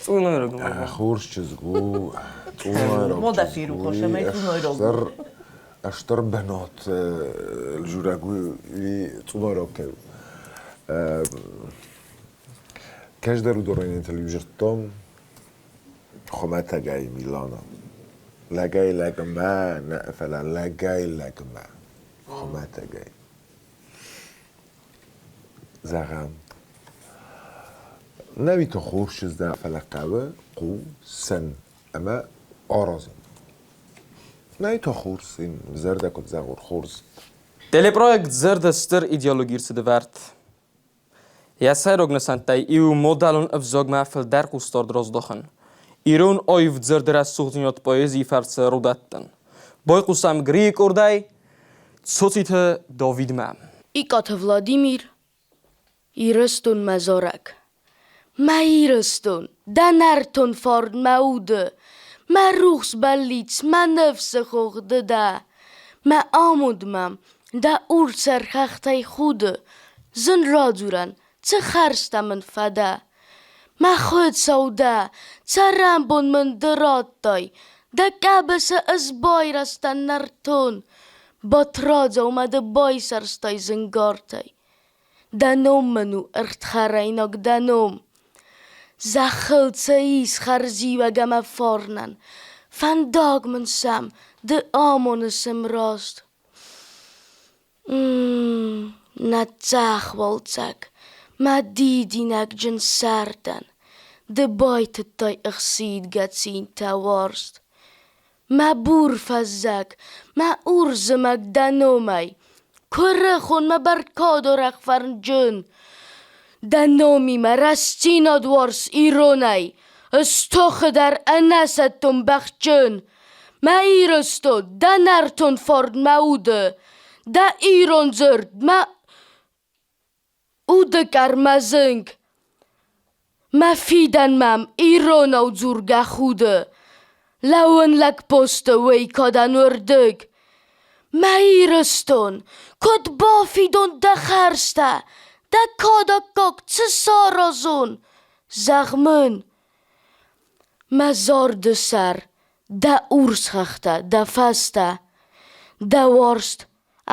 Цъунойраг Хорз чызг у, цъунойраг Мода фирухос ӕмӕ цъунойраг. Стыр, стыр бынат журӕг у цъунойраг кӕй у. Кӕсдӕр уыдонӕн интервью зырдтон хуымӕтӕгӕй Милана. Лӕгӕй-лӕгмӕ нӕ, фӕлӕ лӕгӕй-лӕгмӕ хуымӕтӕгӕй. Зӕгъӕм, нӕуиты хорз чызг дӕ, фӕлӕ хъӕуы хъусын ӕмӕ аразын. Нӕй та хорз сын, зӕрдӕ куыд зӕгъон, хорз. Телепроект «Зӕрдӕ стыр идеологи рцыд ӕвӕрд. Йӕ сӕйраг нысӕнттӕй иу мадӕлон ӕвзагмӕ фылдӕр хъусдард раздахын. Ирон аив дзырды рӕсугъддзинад поэзийы фӕрцы рудӕттын. Байхъусӕм Грийы къордӕй Цоциты Давидмӕ. Икъаты Владимир, Ирыстонмӕ зарӕг. Мӕ Ирыстон, дӕ нӕртон фарн мӕ уды, Мӕ рухс бӕллиц, мӕ ныфсы хох ды дӕ. Мӕ амонд мӕм дӕ урссӕр хӕхтӕй худы, Зын радзурӕн, цы хӕрзтӕ мын фӕдӕ. Мӕ Хуыцау дӕ, цӕрӕнбон мын ды радтай, Дӕ къӕбысы ӕз байрӕзтӕн нӕртон, Батрадзау мӕ ды байсӕрстай зынгартӕй. Дӕ ном мын у ӕрдхӕрӕйнаг дӕ ном. Зӕххыл цы ис хӕрзиуӕг ӕмӕ фарнӕн, Фӕндаг мын сӕм ды амоныс ӕмраст. Нӕ цъӕх уалдзӕг, мӕ дидинӕгджын сӕрдӕн, Ды байтыдтай ӕхсидгӕ цинтӕ уарзт. Мӕ бур фӕззӕг, мӕ урс зымӕг дӕ номӕй, Куырыхон мӕ бӕркадорӕх фӕрнджын. Дӕ номимӕ рӕстдзинад уарз иронӕй, Ыстохы дӕр ӕнӕсӕттон бӕхджын. Мӕ Ирыстон, дӕ нӕртон форд мӕ уды, дӕ ирон дзырд мӕ уды кӕрмӕ зынг. Мӕ фидӕн мӕм иронау дзургӕ худы, лӕууын лӕгпосты уый кадӕн уырдыг. Мӕ Ирыстон, куыд бафидон дӕ хӕрзтӕ, дӕ кадӕггаг цы саразон, зӕгъ мын. Мӕ зӕрды сӕр, дӕ урс хӕхтӕ, дӕ фӕстӕ, дӕ уарзт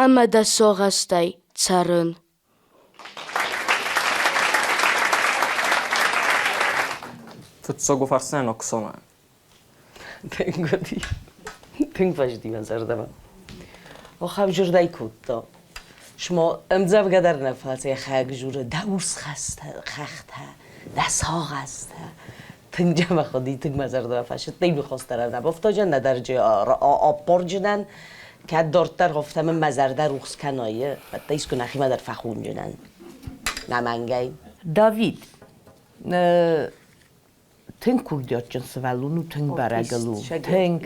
ӕмӕ дӕ сагъӕстӕй цӕрын. Фыццаг фарсӕн Оксана. Тынг тынг фӕзыди мӕ зӕрдӕмӕ. Охӕм зурдӕй кодта. Шмо ӕмдзӕвгӕ дӕр нӕ фӕлӕ йӕхӕг журы дӕ урс хӕхтӕ, дӕ сагъӕстӕ. Тынг джӕмӕх уыди, тынг мӕ зӕрдӕмӕ фӕсыдтӕй бихостӕр нӕ бофтоджын, нӕдӕр аппорджынӕн, кӕд дарддӕр хофтӕ мын мӕ зӕрдӕ рухс кӕной, уӕдта искуы нӕхимӕ дӕр фӕхунджынӕн. Нӕмӕнгӕй. Давид, тынг курдиатджын сывӕллон у, тынг бӕрӕгыл у. Тынг.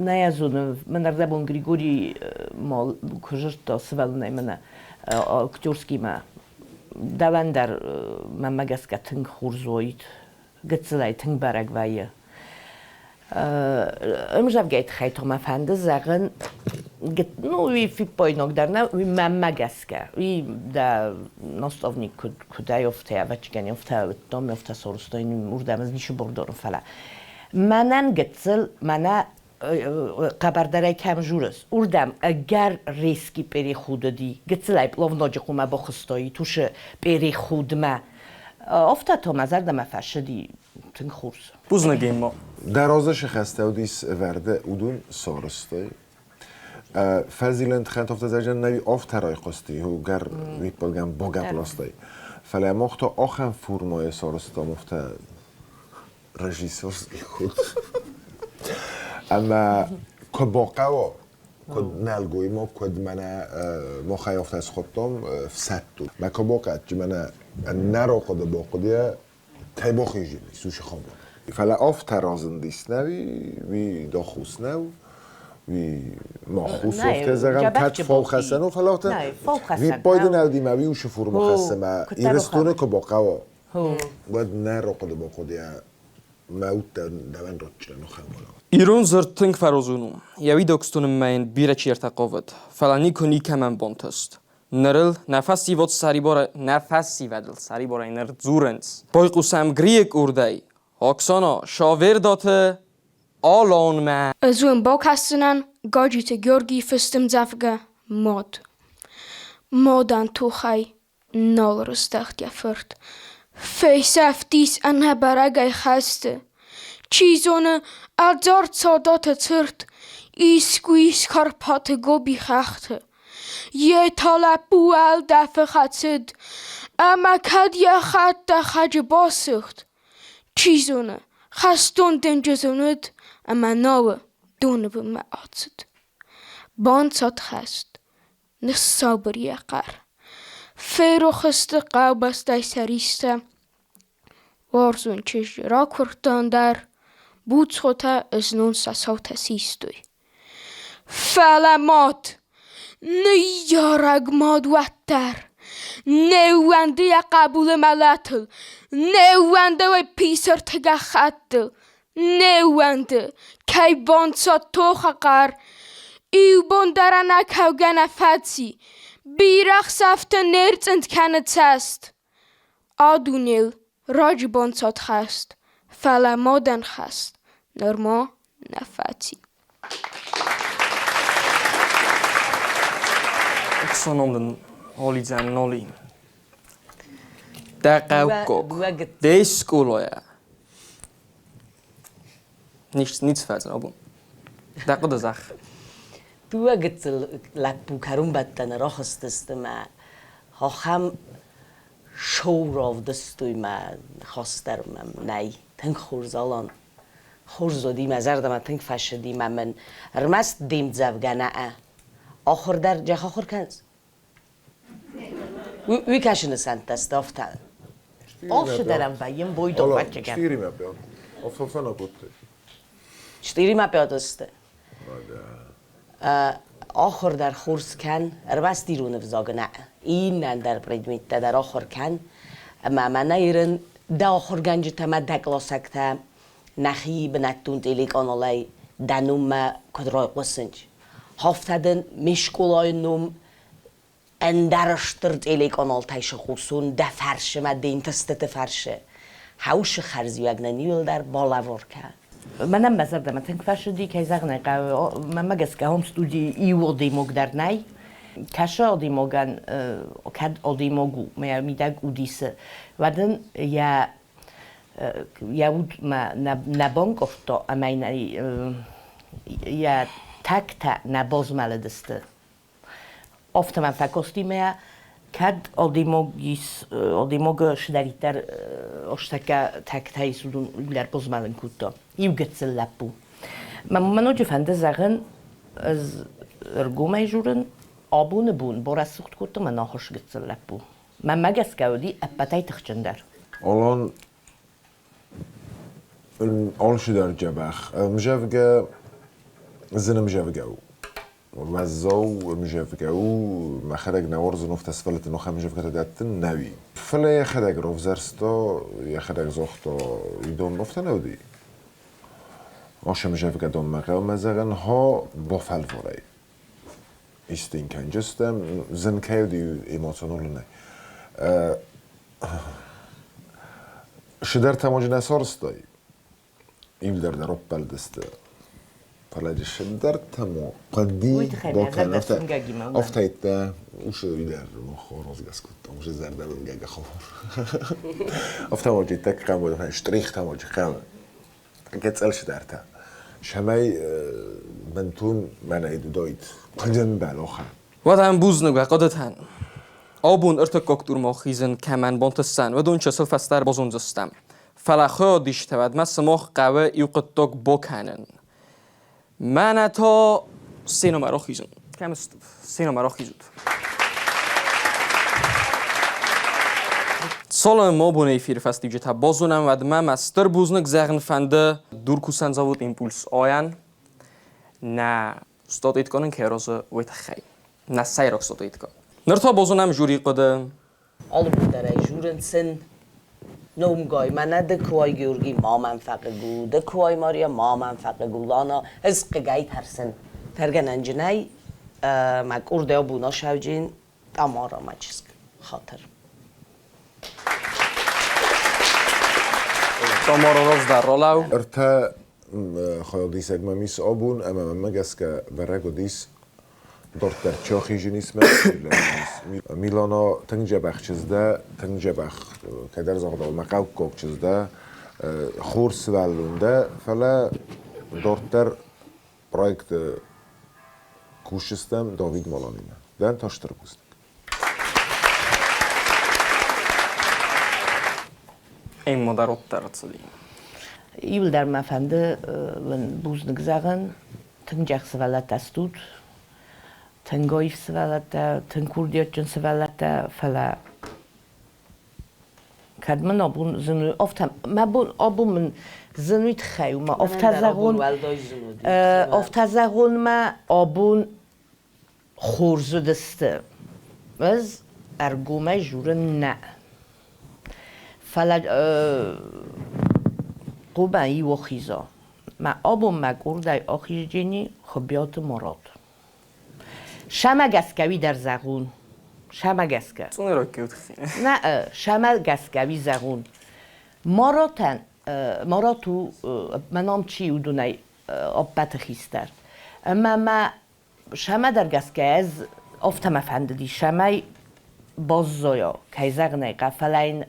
Нӕ йӕ зоны, мӕн ӕрдӕбон Григорий ма куы зыдта сывӕллонӕй мӕнӕ актерскимӕ. Дӕуӕн дӕр мӕнмӕ гӕсгӕ тынг хорз уаид. Гыццылӕй тынг бӕрӕг вӕййы. Ӕмзӕвгӕйы тыххӕй та мӕ фӕнды зӕгъын, ну, уый фиппаинаг дӕр нӕ, уый мӕнмӕ гӕсгӕ. Уый дӕ наставник куыд куыдӕй афтӕ, ӕвӕццӕгӕн, афтӕ уыдтам, афтӕ сарӕзтон, уырдӕм ӕз ницы бар дарын, фӕлӕ мӕнӕн гыццыл, мӕнӕ хъӕбӕрдӕрӕй кӕм журыс, уырдӕм ӕгӕр резкий переход уыди. Гыццылӕй плавноджы хъумӕ бахуыстой тушы переходмӕ. Афтӕ та мӕ зӕрдӕмӕ фӕцыди тынг хорз. Бузныг, Эмма. Дӕ разы сыхӕстӕуыдис ӕвӕрды уыдон сарӕзтой. Фӕзилӕн хӕнтофтӕ нӕви афтӕ райхъуысти, гӕр виппалгӕн богӕп ластай. Фӕлӕ мах та ахӕм формӕйы сарӕзтам, афтӕ режиссерский ход. Ӕмӕ куы бахъӕуа, куыд нӕлгоймаг, куыд мӕнӕ махӕй афтӕ схуыдтам, фсӕддон. Мӕ куы бахъӕдджы мӕнӕ нӕ рахъуыды бахъуыдыйӕ Тайбохизин суши хабар. Фӕлӕ афтӕ разындис нӕ, уый дохус нӕу, уый махус афтӕ зӕгъӕм, кӕд фаухӕссӕн у, фӕлӕ афтӕ виппайды нӕлдимӕ уый усы форма хӕссы мӕ Ирыстоны куы бахъӕуа, уӕд нӕ рахъуыды бахъуыдыйӕ мӕ удтӕ дӕуӕн ратджынӕн охӕмбала. Ирон дзырд тынг фӕрозон у. Йӕ уидӕгтонынмӕ йын бирӕ чидӕртӕ хъавыд, фӕлӕ никуы никӕмӕн бантыст. Ныр ыл нӕ фӕсивӕд сӕрибарӕй нӕ фӕсивӕдыл сӕрибарӕй ныр дзурынц. Байхъусӕм Грийы къордӕй. Оксана, Шавердаты Аланмӕ. Ӕз уын бакӕсдзынӕн Гаджиты Георгийы фыст ӕмдзӕвгӕ «Мад». Мадӕн тохӕй нал рыздӕхт йӕ фырт. Фесӕфтис ӕнӕбӕрӕгӕй хӕсты. Чи зоны, ӕдзард салдаты цырт искуы ис Карпаты Гоби хӕхты. Йе та лӕппу уӕлдӕфы хӕцыд, ӕмӕ кӕд йӕ хӕдтӕхӕджы басыгъд, чи зоны, хӕстон денджызы уыд ӕмӕ науы доны бынмӕ ацыд. Банцад хӕст, ныссабыр йӕ хъӕр. Ферох сты хъӕубӕстӕй сӕ ристӕ. Уарзон чызджы ракуырдтон дӕр, буцхотӕ ызнон сӕ саутӕ систой. Фӕлӕ мад, ныййарӕг мад уӕддӕр, не ууӕнды йӕ хъӕбулы мӕлӕтыл, не ууӕнды уый писырты гӕххӕттыл, не ууӕнды, кӕй банцад тохы хъӕр. Иу бон дӕр ӕнӕкӕугӕ нӕ фӕци, бирӕ хсӕвты не рцъынд кӕны цӕст. А дунейыл раджы банцад хӕст, фӕлӕ мадӕн хӕст нырма нӕ фӕци. Ӕхсӕнон дын олидзӕн ноли. Дӕ хъӕуккаг, де скъолайӕ. Ницы фӕдзын абон. Дӕ хъуыды зӕгъ. Дыууӕ гыццыл лӕппу кӕронбӕттӕны рахызтысты мӕ ахӕм шоу равдыстой мӕ хӕстӕр мӕм нӕй. Тынг хорз Алан. Хорз уыди, мӕ зӕрдӕмӕ тынг фӕцыди мӕ мын ӕрмӕст де мдзӕвгӕ нӕ. Ахуыр дӕр джах ахуыр кӕныс? Уый кӕсыны сӕнттӕ сты афтӕ. Алцы дӕр ӕм вӕййын бойдон фӕччыгӕн. Четыре мӕ Оффӕна кодтой. 4 ма пьотысты. Ахуыр дӕр хорз кӕн, ӕрмӕст ирон ӕвзаг нӕ, иннӕ ӕндӕр предметтӕ дӕр ахуыр кӕн. Ӕмӕ мӕнӕ ирын дӕ ахуыргӕнджытӕ мӕ дӕ къласӕгтӕ нӕхи бынӕттон телеканалӕй дӕ номмӕ куыд райхъуысынц. Афтӕ дын ме скъолайы ном ӕндӕр стыр телеканалтай сыхъусон дӕ фарсы мӕ де нтыстыты фарсы. Хӕусы хӕрзиуӕг нын иуылдӕр балӕвар кӕ. Мӕнӕн мӕ зӕрдӕмӕ тынг фӕцыди, кӕй зӕгъын ӕй хъӕуы, мӕнмӕ гӕсгӕ home студийы иу адӕймаг дӕр нӕй. Кӕсы адӕймагӕн, кӕд адӕймаг у, мӕ мидӕг уд исы, уӕд ын йӕ йӕ уд мӕ нӕ банкъуырдта ӕмӕ йын йӕ тӕгтӕ нӕ базмӕлыдысты. Афтӕ мӕм фӕкасти мӕ, кӕд адӕймаг ис, адӕймагы цыдӕриддӕр астӕккӕ тӕгтӕ ис, уыдон иугӕр базмӕлын кодта. Иу гыццыл лӕппу. Мӕ ноджы фӕнды зӕгъын, ӕз ӕргомӕй дзурын, абоны бон барӕсугъд кодта мӕ нахуыс гыццыл лӕппу. Мӕнмӕ гӕсгӕ уыди ӕппӕтӕй тыхджындӕр. Алан алчидӕр дзӕбӕх ӕмзӕвгӕ зын ӕмзӕвгӕ у. Уӕззау ӕмзӕвгӕ у, мӕхӕдӕг нӕ уарзын афтӕ сывӕллӕтты ног ӕмзӕвгӕтӕ дӕттын, нӕуи. Фӕлӕ йӕхӕдӕг равзӕрста, йӕхӕдӕг загъта, уыдон афтӕ нӕ уыди. Ас ӕмзӕвгӕ донмӕ хъӕумӕ зӕгъын, хо, бафӕлварай. Исты йын кӕнджыстӕм, зын кӕй уыди эмоционалонӕй. Цыдӕртӕ ма нӕ сарӕзтай, Иудӕр дӕр ӕппӕлдысты. Фӕлӕ цыдӕртӕ мо хъуыди Уый тыххӕй мӕ зӕрдӕ суынгӕгимӕ уымӕн. Афтӕ усы дӕр мохорозгӕ скодтам, усы зӕрдӕ уынгӕгӕ хор. Афтӕ мо джиттӕ хъӕмы, штрихтӕ мо хъӕмы. Гӕцӕл цыдӕртӕ. Цӕмӕй бынтон мӕнӕй дудоид хъуыдын бӕлоха. Уӕд ӕм бузныг уӕ хъуыдытӕн. Абон ӕртыккаг турмӕ хизын кӕмӕн бантысдзӕн, уыдон чысыл фӕстӕдӕр базондзыстӕм. Фӕлӕ хыгъдистӕ уӕдмӕ сымах хъӕуы иу хъуыддаг бакӕнын. Мӕнӕ та сценӕмӕ рахизын. Кӕм стут? Сценӕмӕ рахизут. Цалынмӕ абоны эфиры фӕстиуджытӕ базонӕм, уӕдмӕ мӕ стыр бузныг зӕгъын фӕнды Дуркусӕн завод «Импульс-А»-йӕн. Нӕ статуэткӕ нын кӕй аразы, уый тыххӕй. Нӕ сӕйраг статуэткӕ. Ныр та базонӕм жюрийы хъуыды. Алы бон дӕр ӕй журынц сын номгай. Мӕнӕ ды куы уай, Георги, ма мӕм фӕхъыг у, ды куы уай, Мария, ма мӕм фӕхъыг у, Лана, ӕз хъыгӕй тӕрсын. Тӕргӕнӕнджынӕй мӕ къурдӕу бунасӕвджын Тамара мӕ чызг, хатыр. Тамара раздӕр ралӕу. Ӕртӕ хайадисӕг мӕм ис абон, ӕмӕ мӕнмӕ гӕсгӕ бӕрӕг уыдис дарддӕр чи ахизын Милана тынг дзӕбӕх чызг дӕ, тынг дзӕбӕх, кӕддӕр загъдау, мӕ хъӕуккаг чызг дӕ, хорз сывӕллон дӕ, фӕлӕ дарддӕр проекты кусджытӕм Давид Маланимӕ. Дӕн та стыр бузныг. Эмма дӕр уӕддӕр ӕрцыди. Иуылдӕр мӕ фӕнды бузныг зӕгъын. Тынг джах сывӕллӕттӕ стут, тынг аив сывӕллӕттӕ, тынг курдиатджын сывӕллӕттӕ, фӕлӕ кӕд мын абон зын у, афтӕ мӕ бон абон мын зын уый тыххӕй у, мӕ афтӕ зӕгъон, афтӕ зӕгъон мӕ абон хорз уыдысты. Ӕз ӕргомӕй дзурын нӕ. Фӕлӕ Хъобан иу ахиза. Мӕ абон мӕ къордӕй ахизджени Хуыбиаты Мурат. Сӕмӕ гӕсгӕ уи дӕр зӕгъун. Сӕмӕ гӕсгӕ. Нӕ, сӕмӕ гӕсгӕ уи зӕгъун. Маратӕн, Марат у, мӕ ном чи уыдонӕй ӕппӕты хистӕр. Ӕмӕ мӕ Сӕмӕдӕр гӕсгӕ ӕз афтӕ мӕ фӕндыди, цӕмӕй баззайа, кӕй зӕгъын ӕй хъӕуы, фӕлӕ йын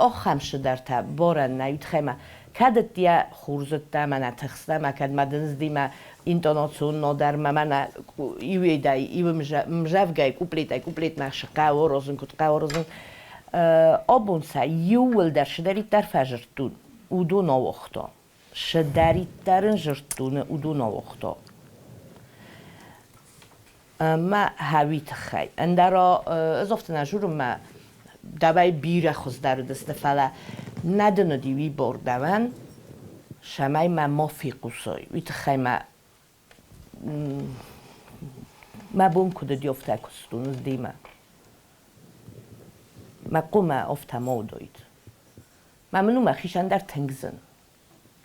ахӕм цыдӕртӕ барӕн нӕ уыд ӕмӕ кӕд ӕддейӕ хорз уыдтӕ мӕнӕ тыхстӕ мӕ кӕд мӕ дындздимӕ интонацион нодӕр мӕ мӕнӕ иуедӕй иу мзӕвгӕй куплетӕй куплетмӕ цы хъӕуы аразын, куыд хъӕуы аразын. Абон сӕ иууылдӕр цыдӕриддӕр фӕзырдтон, уыдон ауагъта. Цыдӕриддӕр ын зырдтон, уыдон ауагъта. Ӕмӕ хӕуи тыххӕй. Ӕндӕра ӕз афтӕ нӕ журын, мӕ дӕуӕй бирӕ хуыздӕр уыдысты, фӕлӕ нӕ дын уыди уый бар дӕуӕн. Цӕмӕй мӕ ма фехъусой, уый тыххӕй мӕ мӕ бон куыд уыди, афтӕ куыстон ӕз демӕ. Мӕ хъуымӕ афтӕ ма уыдаид. Мӕ мын у мӕхицӕн дӕр тынг зын.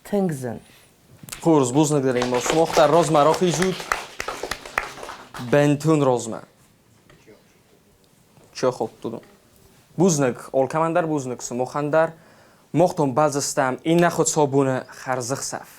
Тынг зын. Хорз, бузныг дӕр имо. Сымах дӕр размӕ рахизут. Бӕнтон размӕ. Чехов тудун. Бузныг, алкӕмӕн дӕр бузныг, сымахӕн дӕр. Мах тон базыстам иннӕ хуыцаубоны хӕрзӕхсӕв.